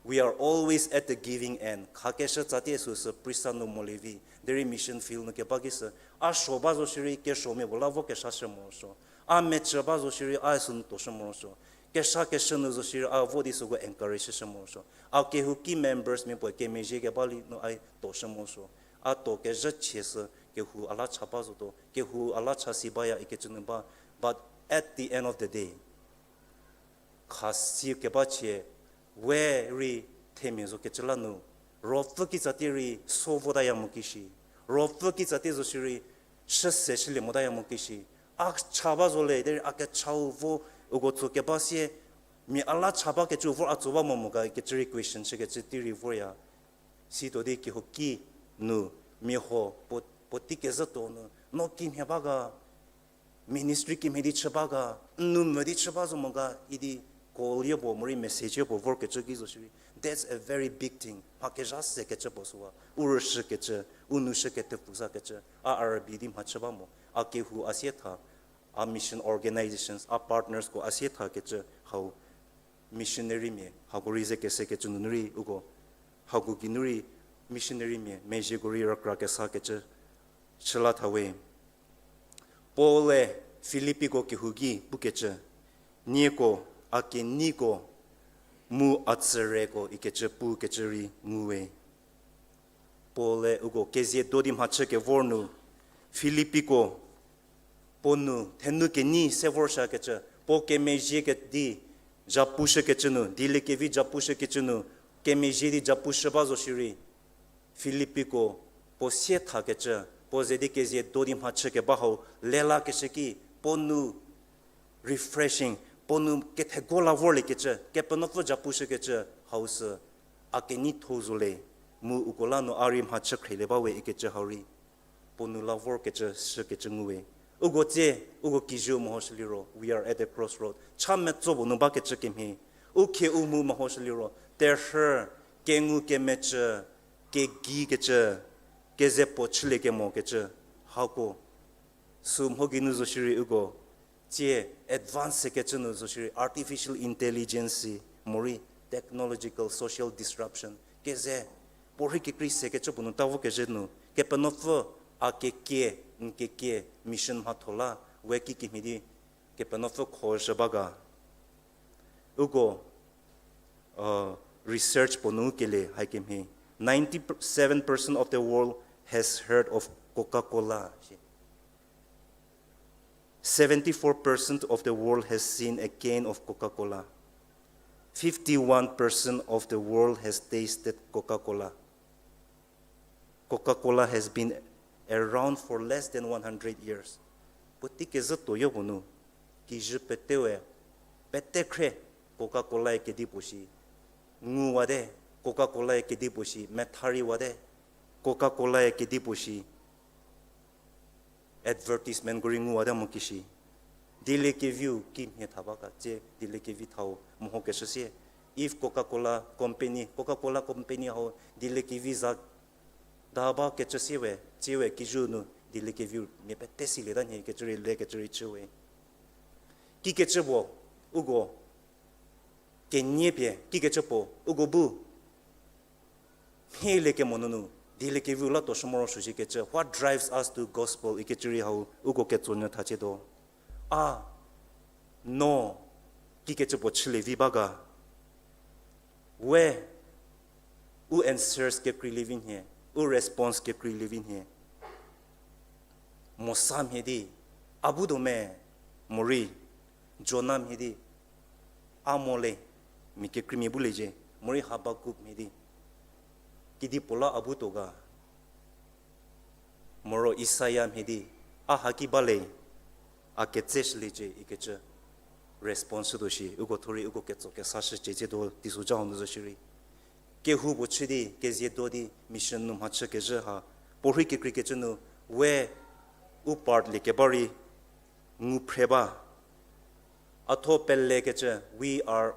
we are always at the giving end. Khakeshü tsatie süsü prisa nu molie vi. Derei mission field nu keba ki sü, a suo ba zo shierei kesuomia puo la vo keshashü morosuo. A mecü ba zo shierei a sünu toshü morosuo. Keshakeshü nu zo shierei a vo di süko encourage shüshü morosuo. A kehouki members mia puoe kemezhie keba li nu a toshü morosuo. A to kezhü chie sü kehou a la cha ba zotuo, kehou a la cha si baya ikecü nu ba. But at the end of the day, khasi keba chie, we rei themia zo kecü la nu, ruopfü kitsatie rei so votaya mo kishi, ruopfü kitsatie zo shierei chü se shülie motaya mo kishi, a cha ba zo le derei a kechau vo, uko tso keba sie, mia a la cha bakecü vor a tso ba mo mo ga ikecü rei question shükecü tei rei vorya. Situo di kehouki nu, mia huo puo, puotei kezhütuo nu, no kimhie ba ga, ministry kimhie di chü ba ga, n nou mvü di chü ba zo mo ga idi call yopuo morei message yopuo vorkecü ki zo shierei, that's a very big thing. Mha kezha sekecü puo süwa u rüshükecü, u nou shü kethepfu sakecü, a a rübei di mhachü ba mo, a kehou a sie tha, a mission organizations, a partnersko a sie thakecü hau missionarymia hako rei ze kesekecü nunu rei uko, hako geinu rei missionarymia mezhieko rei rükra kesakecü chü la tha we. Paul-e Filippiko kehou ki pukecü, nieko, a keneiko, mu a tsüreko ikecü pukecü rei ngu we. Paul-e uko kezie do di mhachü kevor nu, Filippiko, puo nu thenu kenei se vorshükecü, puo kemezhie kedi, japushükecü nu, dieliekevi japushükecü nu, kemezhie di japushü ba zo shierei, Filippiko, puo sie thakecü, puo ze di kezie do di mhachü keba hau, lelakeshü ki, puo nu refreshing, puo nu kethego la vorliekecü, Kepenuopfü japushükecü hau sü, a keneitho zo le, mu uko la nu a rei mhachü khrielie ba we ikecü hau rei puo nu la vorkecü shükecü ngu we. Uko tsie, uko kijüu mehoshü liro, we are at a crossroad. Cha metso puo nu bakecü kemhie. U khie u mu mehoshü liro, terhü, kengu kemecü, kegikecü, keze puo chülie kemokecü, hako. Sü mho geinu zo shierei uko tsie advance sekecü nu zo shierei artificial intelligence, morei technological social disruption, keze, puorhi kekrei sekecü puo nu ta vokezhü nu, Kepenuopfü a kekie, n kekie, mission mhatho la, we kikemhie di, Kepenuopfü khoshü ba ga. Uko, uh, research puo nu kelie hakemhie, ninety-seven percent of the world has heard of Coca-Cola. Seventy-four percent of the world has seen a can of Coca-Cola. Fifty-one percent of the world has tasted Coca-Cola. Coca-Cola has been around for less than one hundred years. Puotei kezhütuo yopuo nu, kijü pete we, pete khre Coca-Cola-e kedipuo shi, nguwate, Coca-Cola-e kedipuo shi, methariwate, Coca-Cola-e kedipuo shi, advertisementko rei nguwate mo kishi. Dieliekeviu kimhie tha ba ka, tsie dieliekevi thau mehokeshü sie. If Coca-Cola company, Coca-Cola company hau dieliekevi za da bakecü sie we, tsie we kijü nu dieliekeviu mia pete silieta nhie kecü rei lekecü rei chü we. Kikecü puo, uko kenie pie, kikecü puo, uko bu mhielie kemo nunu, dieliekeviu la tuo shü morosuo shikecü, what drives us to gospel ikecü rei hau uko ketso nyü thachietuo. A, no, kikecü puo chülie vi ba ga. We, u answers kekreilie vi nhie, u response kekreilie vi nhie. Mosa mhie di, a bu tuo me, morei, Jona mhie di, a mo le, mia kekreimia bu le cie, morei Habakuk mhie di, kedipuo la a bu tuo ga. Moro Isaia mhie di, a haki ba le, a ketseshülie cie ikecü response tuo shi, uko thorei uko ketso kesashü cie tsie tuo teisozha hau nu zo shierei. Kehou puo chü di, kezie do di, mission nu mhachü kezhü ha, puorhi kekreikecü nu, we u part lie keba rei, ngu phre ba. A tho pelekecü, we are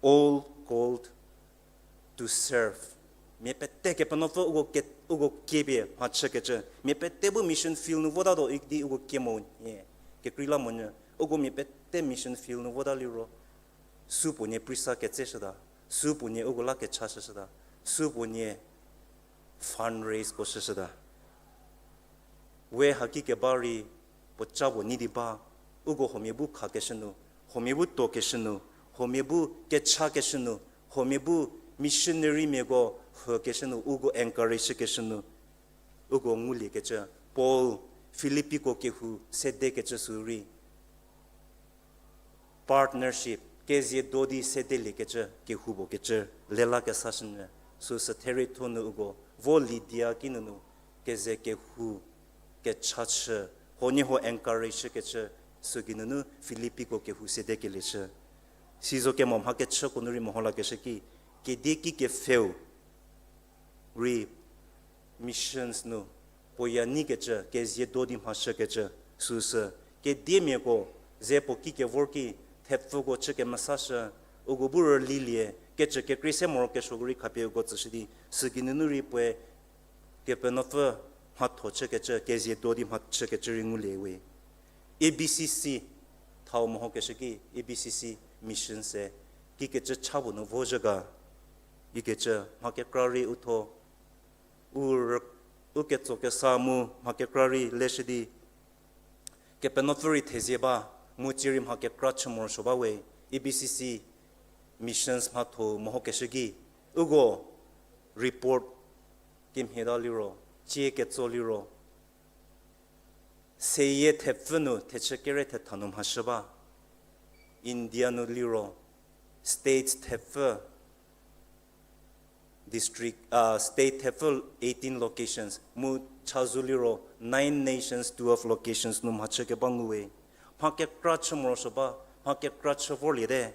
all called to serve. Mia pete Kepenuopfü uko ke, uko kiepie mhachükecü. Mia pete bu mission field nu votatuo idi uko kie mo nie. Kekreilamonyü, uko mia pete mission field nu vota liro, supuonie prisa ketseshüta, supuonie uko la kechashüshüta, supuonie fundraise ko shüshüta. We haki keba rei puoca puo nei di ba, uko huomia bu khakeshü nu, huomia bu tuokeshü nu, huomia bu kechakeshü nu, huomia bu missionarymiako hükeshü nu, uko encourage shükeshü nu, uko nguliekecü, Paul Filippiko kehou sedekecü sü rei partnership, kezie do di sedeliekecü kehou puo kecü, lela kesashünyü, süsü thereitho nu uko, vo Lydia kinunu, keze kehou, kechachü, huoniehuo encourage shükecü, sügeinunu Filippiko kehou sedekelieshü. Sizo kemo mha kechüko nu rei meho lakeshü ki, kedieki kepfheu rei missions nu puoya neikecü, kezie do di mhachükecü, süsü, kediemiako ze puo ki kevor ki, thepfüko chü kemesashü, uko bu rülilie, kecü kekrei se morokesuoko rei khapie uko tsüshü di, sügeinunu rei puoe Kepenuopfü mhatho chükecü, kezie do di mhachükecü rei ngulie we. A B C C, thau mehokeshü ki, A B C C mission se, kikecü cha puo nu vozhü ga, ikecü mha kekra rei utho, u rü, u ketso kesa mu mha kekra rei leshü di, Kepenuopfü rei thezie ba, mu tsie rei mha kekra chü morosuo ba we, A B C C missions mhatho mehokeshü ki, uko report kemhieta liro, tsie ketso liro, seyie thepfü nu thechü kere thetha nu mhashü ba. India nu liro, states thepfü, district, uh, state thepfü eighteen locations, mu chazou liro nine nations, twelve locations nu mhachü keba ngu we. Mha kekra chü morosuo ba, mha kekra chü vorliete.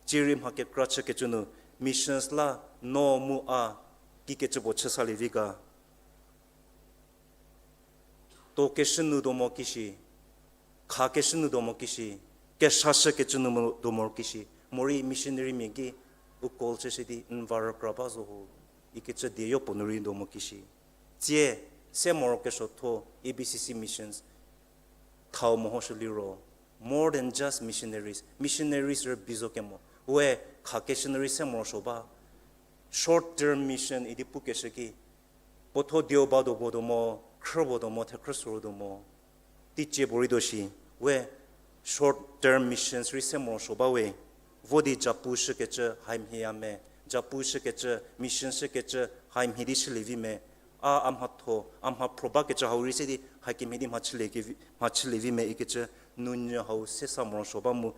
Tsie rei mha kekra chükecü nu, missions la no mu a kikecü puo chü salie vi ga. Tuokeshü nu do mo kishi, khakeshü nu do mo kishi, keshashükecü nu mo do mo kishi, morei missionarymia ki u call chüshü di n va rükra ba zo ho, ikecü die yopuo nu rei do mo kishi. Tsie, se morokesuotho, A B C C missions, thau mehoshü liro, more than just missionaries, missionaries rübei zo kemo, we khakeshü nu rei se morosuo ba, short term mission idi pukeshü ki, puotho dieu ba do puo do mo, khrü puo do mo, thekhrü suru do mo, teicie puorei do shi, we short term missions rei se morosuo ba we, vo di japu shükecü haimhie ya me, japu shükecü, mission shükecü haimhie di shülie vi me, a, a mhatho, a mhaphro bakecü hau rei se di hakemhie di mhachülie kevi, mhachülie vi me ikecü, nunyü hau se sa morosuo ba mu,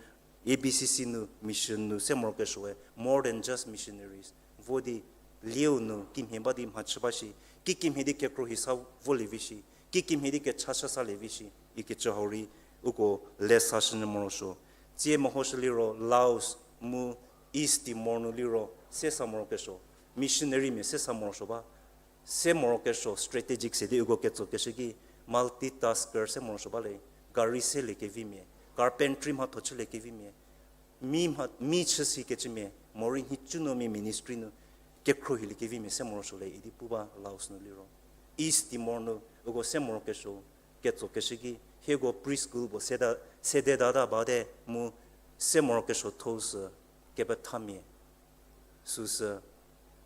A B C C nu mission nu se morokesuoe, more than just missionaries. Vo di lieu nu kimhie ba di mhachü ba shi, kikemhie di kekro hi sa volie vi shi, kikemhie di kechashü salie vi shi, ikecü hau rei uko le sashünyü morosuo. Tsie mehoshü liro Laos mu East Timor nu liro se sa morokesuo, missionarymia se sa morosuo ba. Se morokesuo strategic se di uko ketsokeshü ki multitasker se morosuo ba le, gari selie kevimia, carpentry mhatho chülie kevimia, mi mha, mi chü sikecümia, morei nhicu nu mia ministry nu kekhruohilie kevimia se morosuo le idi pu ba Laos nu liro. East Timor nu uko se morokesuo ketsokeshü ki, hieko preschool puo sede, sedeta ta bate mu se morokesuotho sü kepethamia süsü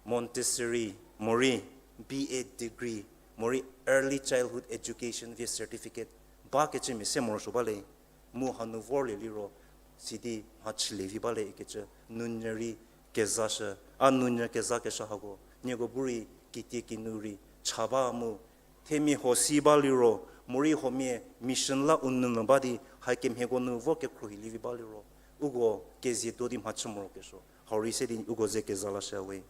Montessori, morei B Ed degree, morei early childhood education vie certificate bakecümia se morosuo ba le, mu hanu vorlie liro, sidi mhachülie vi ba le ikecü, nunyü rei kezashü, a nunyü kezakeshü hako, nieko bu rei kitie kinu rei cha ba mu, themia huo si ba liro, morei huomia mission la u nunu ba di, hakemhieko nu vo kekhruohilie vi ba liro, uko kezie do di mhachü morokesuo, hau rei se di uko ze keza lashü we.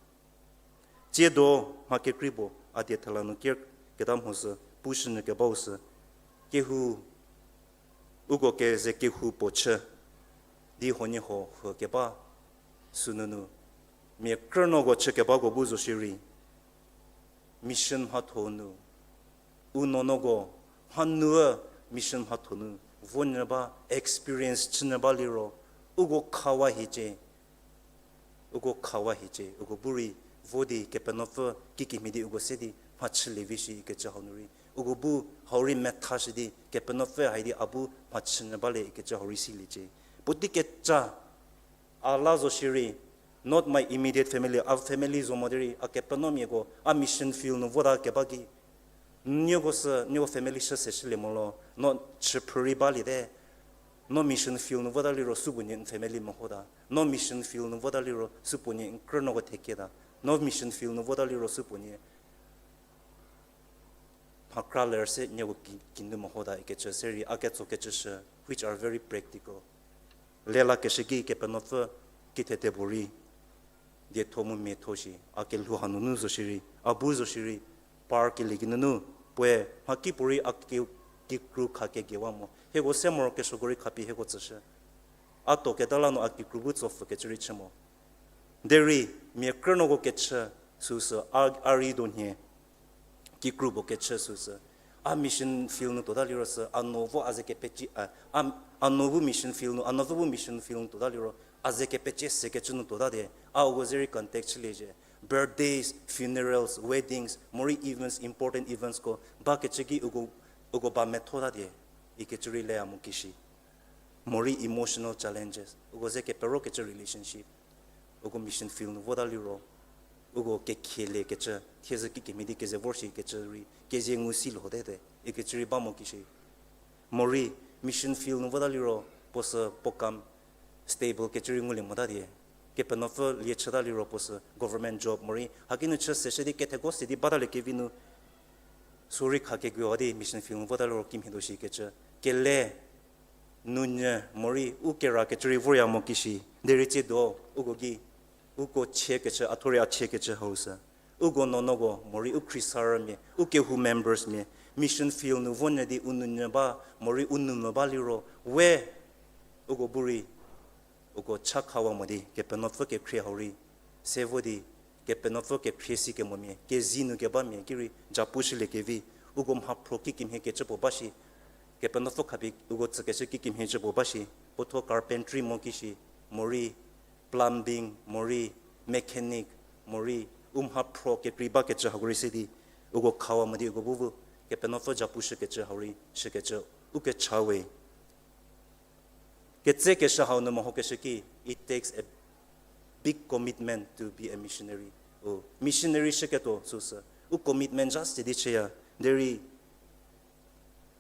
Tsiedo mha kekrei puo, a die thela nu ker keta mhoshü, pushünyü kebau sü, kehou, uko keze kehou puo chü di huoniehuo hü keba sünunu, mia krünuoko chü kebako bu zo shierei, mission mhatho nu, u nuonuoko, mhanuü mission mhatho nu vo nyü ba, experience chü nyü ba liro, uko khawa hiecie, uko khawa hiecie, uko bu rei vo di Kepenuopfü kikemhie di uko se di mhachülie vi shi ikecü hau nu rei, uko bu hau rei methashü di Kepenuopfü hai di a bu mhachü nyü ba le ikecü hau rei siliecie. Puotei keca a la zo shierei, not my immediate family, a family zo mo derei, a kepenuomiako, a mission field nu vota keba ki, nieko sü, nieko family shü se shülie mo lo, no chüphrü rei baliete, no mission field nu vota liro supuonie n family mehota, no mission field nu vota liro supuonie n krünuoko thekieta, no mission field nu vota liro supuonie mhakra ler se nieko ki, kinu mehota ikecü se rei a ketsokecü shü, which are very practical. Lelakeshü ki Kepenuopfü kithete puorei dietho mu miatho shi, a kelhou hanunu zo shierei, a bu zo shierei, par kelie geinunu, puoe mhakipuorei a ki, kikru kha kegiewa mo. Hieko se morokesuoko rei khapie hieko tsüshü. A tuoketa la nu a kikru bu tsopfhükecü rei chü mo. Derei mia krünuoko kechü süsü a, a rei donhie kikru puo kechü süsü. A mission field nu tuota liro sü, a nuo vo a ze kepecie, a, a, a nuo bu mission field nu, a nuopfü bu mission field nu tuota liro, a ze kepecie sekecü nu tuota de, a uko ze rei contact chüliecie. Birthdays, funerals, weddings, morei events, important eventsko bakecü ki uko, uko ba methota de, ikecü rei leya mo kishi. Morei emotional challenges, uko ze keperokecü relationship, uko mission field nu vota liro, uko kekheliekecü thiezhü kikemhie di keze vor shikecü rei kezie ngu si lhote te, ikecü rei ba mo kishi. Morei mission field nu vota liro, puo sü puo kam stable kecü rei ngulie mota die. Kepenuopfü lie chüta liro puo sü government job morei haki nu chü seshü di ketheko se di batalie kevi nu, sü rei kha keguo di mission field nu vota liro kimhie tuo shikecü. Kele nunyü morei u kerakecü rei vorya mo kishi, derei tsiedo, uko ki, uko chiekecü, a thuo rei a chiekecü hau sü. Uko nuonuoko morei u khriesarümia, u kehou members mia, mission field nu vo nyü di u nunyü ba, morei u nou mo ba liro, we, uko bu rei, uko cha khawa mo di Kepenuopfü kekhrie hau rei se vo di, Kepenuopfü kekhrie si kemomia, kezi nu kebamia ki rei japushülie kevi, uko mhaphro kikemhie kecü puo ba shi, Kepenuopfü khapie uko tsükeshü kikemhie cü puo ba shi, puo thuo carpentry mo kishi, morei plumbing, morei mechanic, morei u mhaphro kekrei bakecü hako rei se di, uko khawa mo di uko bu bu, Kepenuopfü japushükecü hau rei shükecü, u kecha we. Ketsekeshü hau nu mehokeshü ki, it takes a big commitment to be a missionary. U missionary shüketuo süsü, u commitment zha se di chüya, derei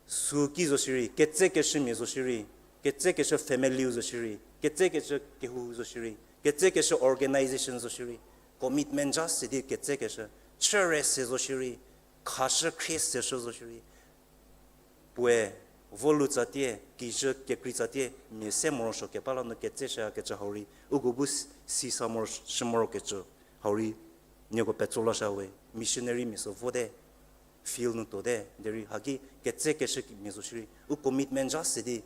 sü ki zo shierei, ketsekeshümia zo shierei, ketsekeshü familyu zo shierei, ketsekeshü kehou zo shierei, ketsekeshü organization zo shierei, commitment zha se di ketsekeshü, chüre se zo shierei, khashü khrie seshü zo shierei, puoe vo lu tsatie, kijü kekrei tsatie mia se morosuo keba la nu ketseshüyakecü hau rei, uko bu si, sisa morosuo, shü morokecü hau rei, nieko petso lashü we, missionary mia sü vote, field nu tuote, derei haki ketsekeshü mia zo shierei, u commitment zha se di,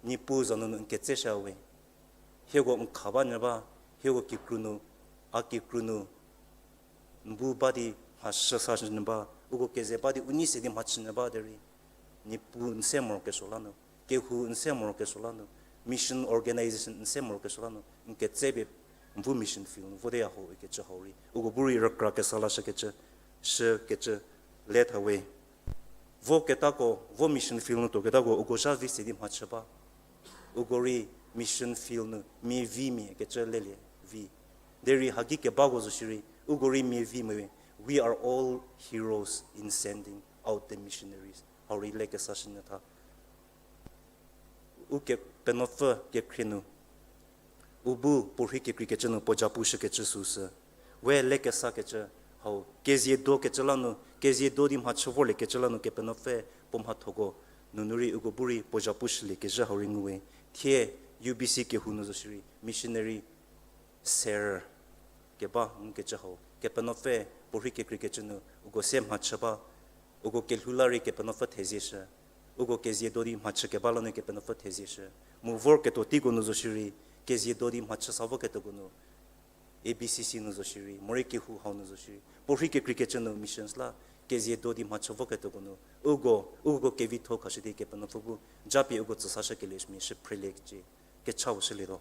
Niepuu za nunu n ketseshü we. Hieko n kha ba nyü ba, hieko kikru nu, a kikru nu, n bu ba di mhachü sashü nyü ba, uko keze ba di u nei se di mhachü nyü ba derei, Niepuu n se morokesuo la nu, kehou n se morokesuo la nu, mission organization n se morokesuo la nu, n ketsepie n bu mission field nu voteya ho ikecü hau rei, uko bu rei rükra kesa lashükecü, shükecü le tha we. Voketako, vo mission field nu tuoketako uko zha vi se di mhachü ba. Uko rei mission field nu mia vi mia kecü lelie vi. Derei haki kebako zo shierei, uko rei mia vi mo we. We are all heroes in sending out the missionaries. Hau rei le kesashü nyü tha. Ukepenuopfü kekhrie nu, u bu puorhi kekreikecü nu puo japushükecü süsü, we le kesakecü hau, kezie dokecü la nu, kezie do di mhachü vorliekecü la nu Kepenuopfü puo mhathoko nunu rei uko bu rei puo japushüliekezhü hau rei ngu we. Thie U B C kehou nu zo shierei, missionary ser keba ngukecü hau, Kepenuopfü puorhi kekreikecü nu uko se mhachü ba, uko kelhou la rei Kepenuopfü thezieshü, uko kezie do di mhachü keba la nu Kepenuopfü thezieshü, mu vorketuo teiko nu zo shierei, kezie do di mhachü sa voketuoko nu, A B C C nu zo shierei, morei kehou hau nu zo shierei, puorhi kekreikecü nu missions la, kezie do di mhachü voketuoko nu, uko, uko kevitho khashü di Kepenuopfü bu, japie uko tsüsashü keliemia shü phreliecie, kechau shülietuo.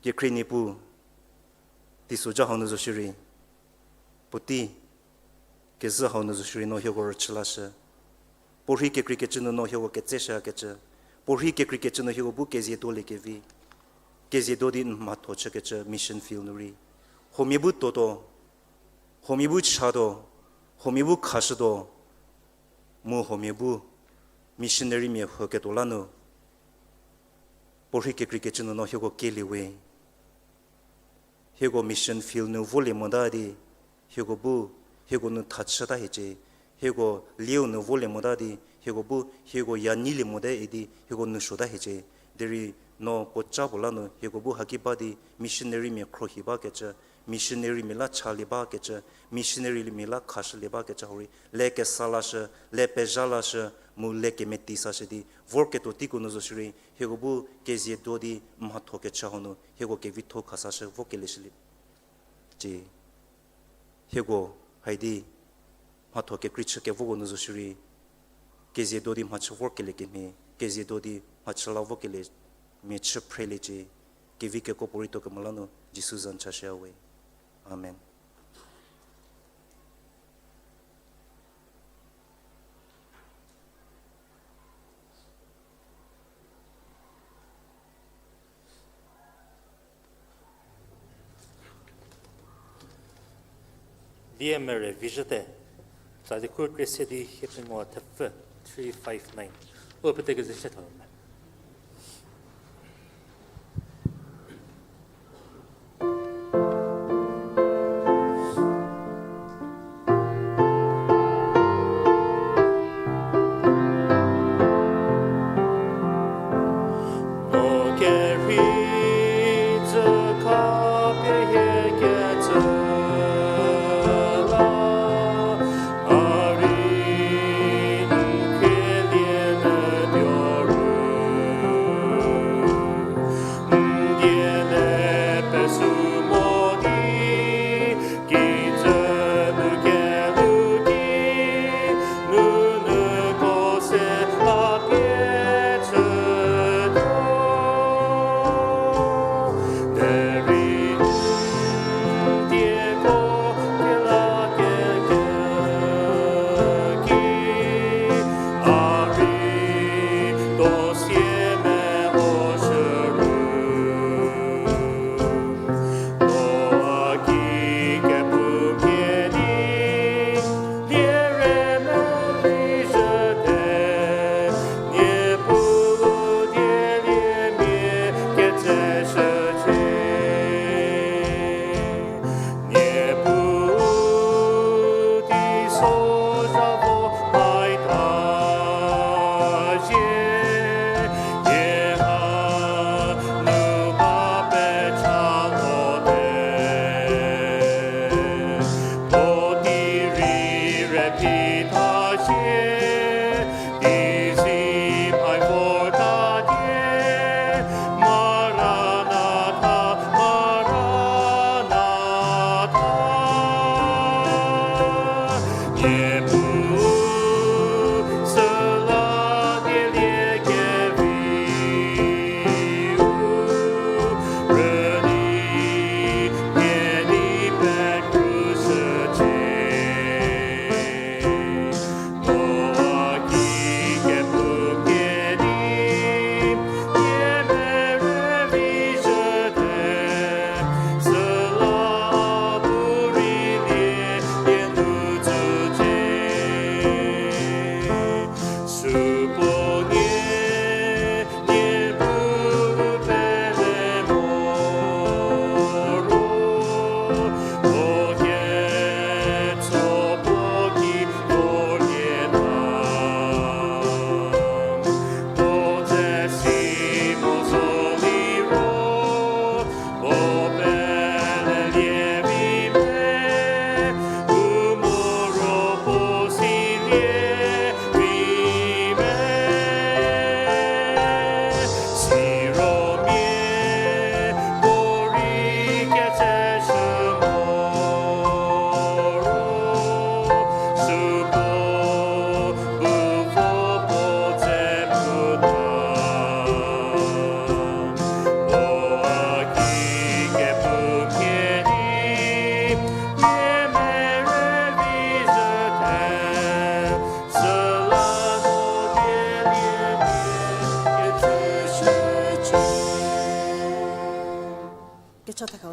Kekhrie Niepuu, teisozha hau nu zo shierei, puotei kezhü hau nu zo shierei no hieko rüchü lashü. Puorhi kekreikecü nu no hieko ketseshükecü. Puorhi kekreikecü nu hieko bu kezie dolie kevi. Kezie do di n mhatho chükecü mission field nu rei. Huomia bu tuotuo, huomia bu chatuo, huomia bu khashütuo, mu huomia bu missionarymia huoketuo la nu. Puorhi kekreikecü nu no hieko kelie we. Hieko mission field nu volie mota di, hieko bu, hieko nu thachüta hiecie, hieko lieu nu volie mota di, hieko bu, hieko ya nyilie mote idi, hieko nu suota hiecie, derei no puo ca puo la nu, hieko bu haki ba di, missionarymia khruohi bakecü, missionarymia la chalie bakecü, missionarymia la khashülie bakecü hau rei, le kesa lashü, le pezha lashü, mu le kemeti sashü di, vorketuo teiko nu zo shierei, hieko bu kezie do di mhatho kechü hau nu, hieko kevitho khasashü vokelie shülie. Ci, hieko haidi mhatho kekrei chü kevoko nu zo shierei, kezie do di mhachü vorkelie kemhie, kezie do di mhachü la vokelie mia chü phreliecie, kevi kekuo puorei tuo kemo la nu Jisu za nu chashüya we. Amen. Lie mere vizhüte, tsali khu krie se di hie pengou thepfü three five nine. U pete kezü se tho me.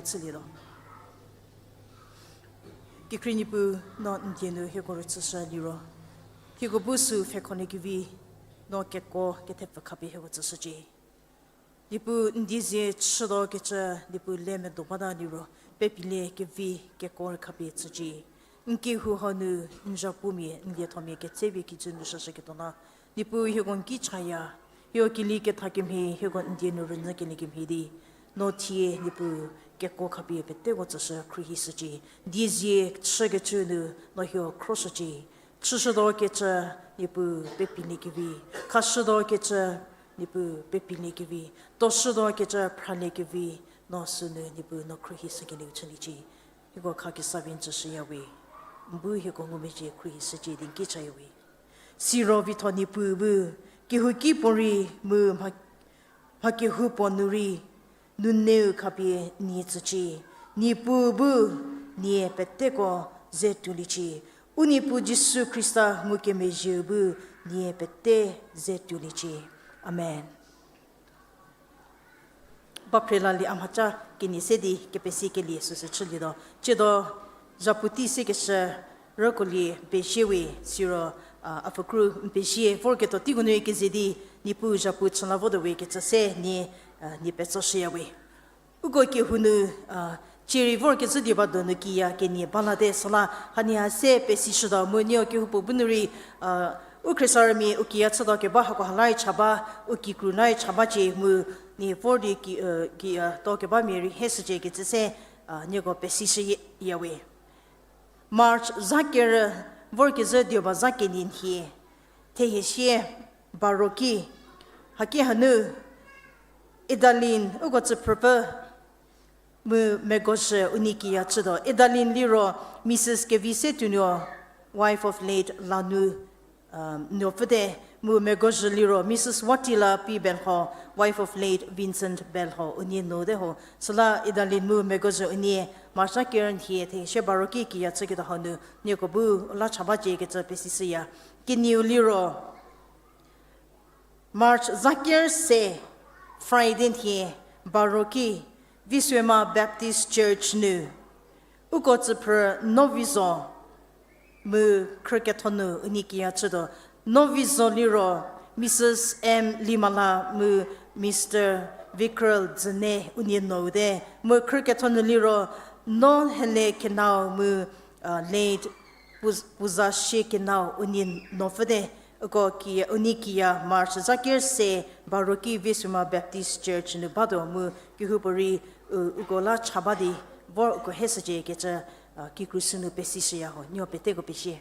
chülietuo. Kekhrie Niepuu, no n die nu hieko rüchüshü liro, hieko bu sü pfhekholie kevi, no keko kethepfü khapie hieko tsüshücie. Niepuu, n diezie chütuo kecü, Niepuu le medo bata liro, pepilie kevi keko rei khapie tsücie. N kehou hau nu n zhapumia, n liethomia ketsepie kijü nu shüshüketuo la, Niepuu hieko n ki chaya, hieko keli ketha kemhie, hieko n die nu rünyükelie kemhie di, no thie Niepuu keko khapie peteko tsüshü khruohishücie. Diezie chükecü nu no hieko khroshücie. Chüshütuo kecü, Niepuu pepilie kevi, khashütuo kecü, Niepuu pepilie kevi, tuoshütuo kecü phralie kevi, no sünu Niepuu no khruohishükelieu chüliecie. Hieko khakesa pie n tsüshüya we, n bu hieko ngumezhie khruohishücie di n ki chaya we. Siro vitho Niepuu bu, kehouki puorei mu mha, mha kehoupuo nu rei, nuneu khapie nie tsücie, Niepuu bu nie peteko ze tuoliecie, u Niepuu Jisu Khrista ngukemezhieu bu nie pete ze tuoliecie. Amen. Ba phre lalie a mhaca kenie se di kepesikelie süsü chülietuo. Tsiedo zhapu tei sekeshü rükolie n pezie we, siro, a, a pfükru n pezie vorketuo teiko nu keze di Niepuu zhapu chü la votuo we kecü se nie, a, nie petsoshüya we. Uko kehou nu, a, cierei vorkezhü die ba donu kiya kenie ba late süla hanie ha se pesishütuo mu nieko kehoupuo bu nu rei, a, u khriesarümia u kiya chütuo keba hako ha la rei cha ba, u kikru la rei cha bacie mu nie vor di ki, a, kiya tuo kebamia rei heshücie kecü se, a, nieko pesishüya we. March za kerü vorkezhü die ba za kenie nhie, thehie sie baro ki, haki hanu Idalin uko tsüphrüpfü mu megozhü unie kiya chütuo. Idalin liro Mrs Kevisetuonuo, wife of late Lanu, um, nuopfüte, mu megozhü liro Mrs Watila P Belho, wife of late Vincent Belho, unie nuote ho. Süla Idalin mu megozhü unie March za kerü nhie thehie sie baro ki kiya chüketuo hau nu nieko bu la cha bacie kecü pesishüya. Kenieu liro March za kerü se, Friday nhie, baro ki, Viswema Baptist Church nu, uko tsüphrü Novizo mu khrükethonu unie kiya chütuo. Novizo liro Mrs M Limala mu Mr Vikral Dzüne unie nuote, mu khrükethonu liro Nohele Kenau mu, uh, late Puz-, Puzashie Kenau unie nuopfüte. Uko ki, unie kiya March za kerü se, baro ki Viswema Baptist Church nu batuo mu kehoupuorei, u, uko la cha ba di vor uko heshücie kecü, uh, kikru sünu pesishüya ho, nieko peteko pezie.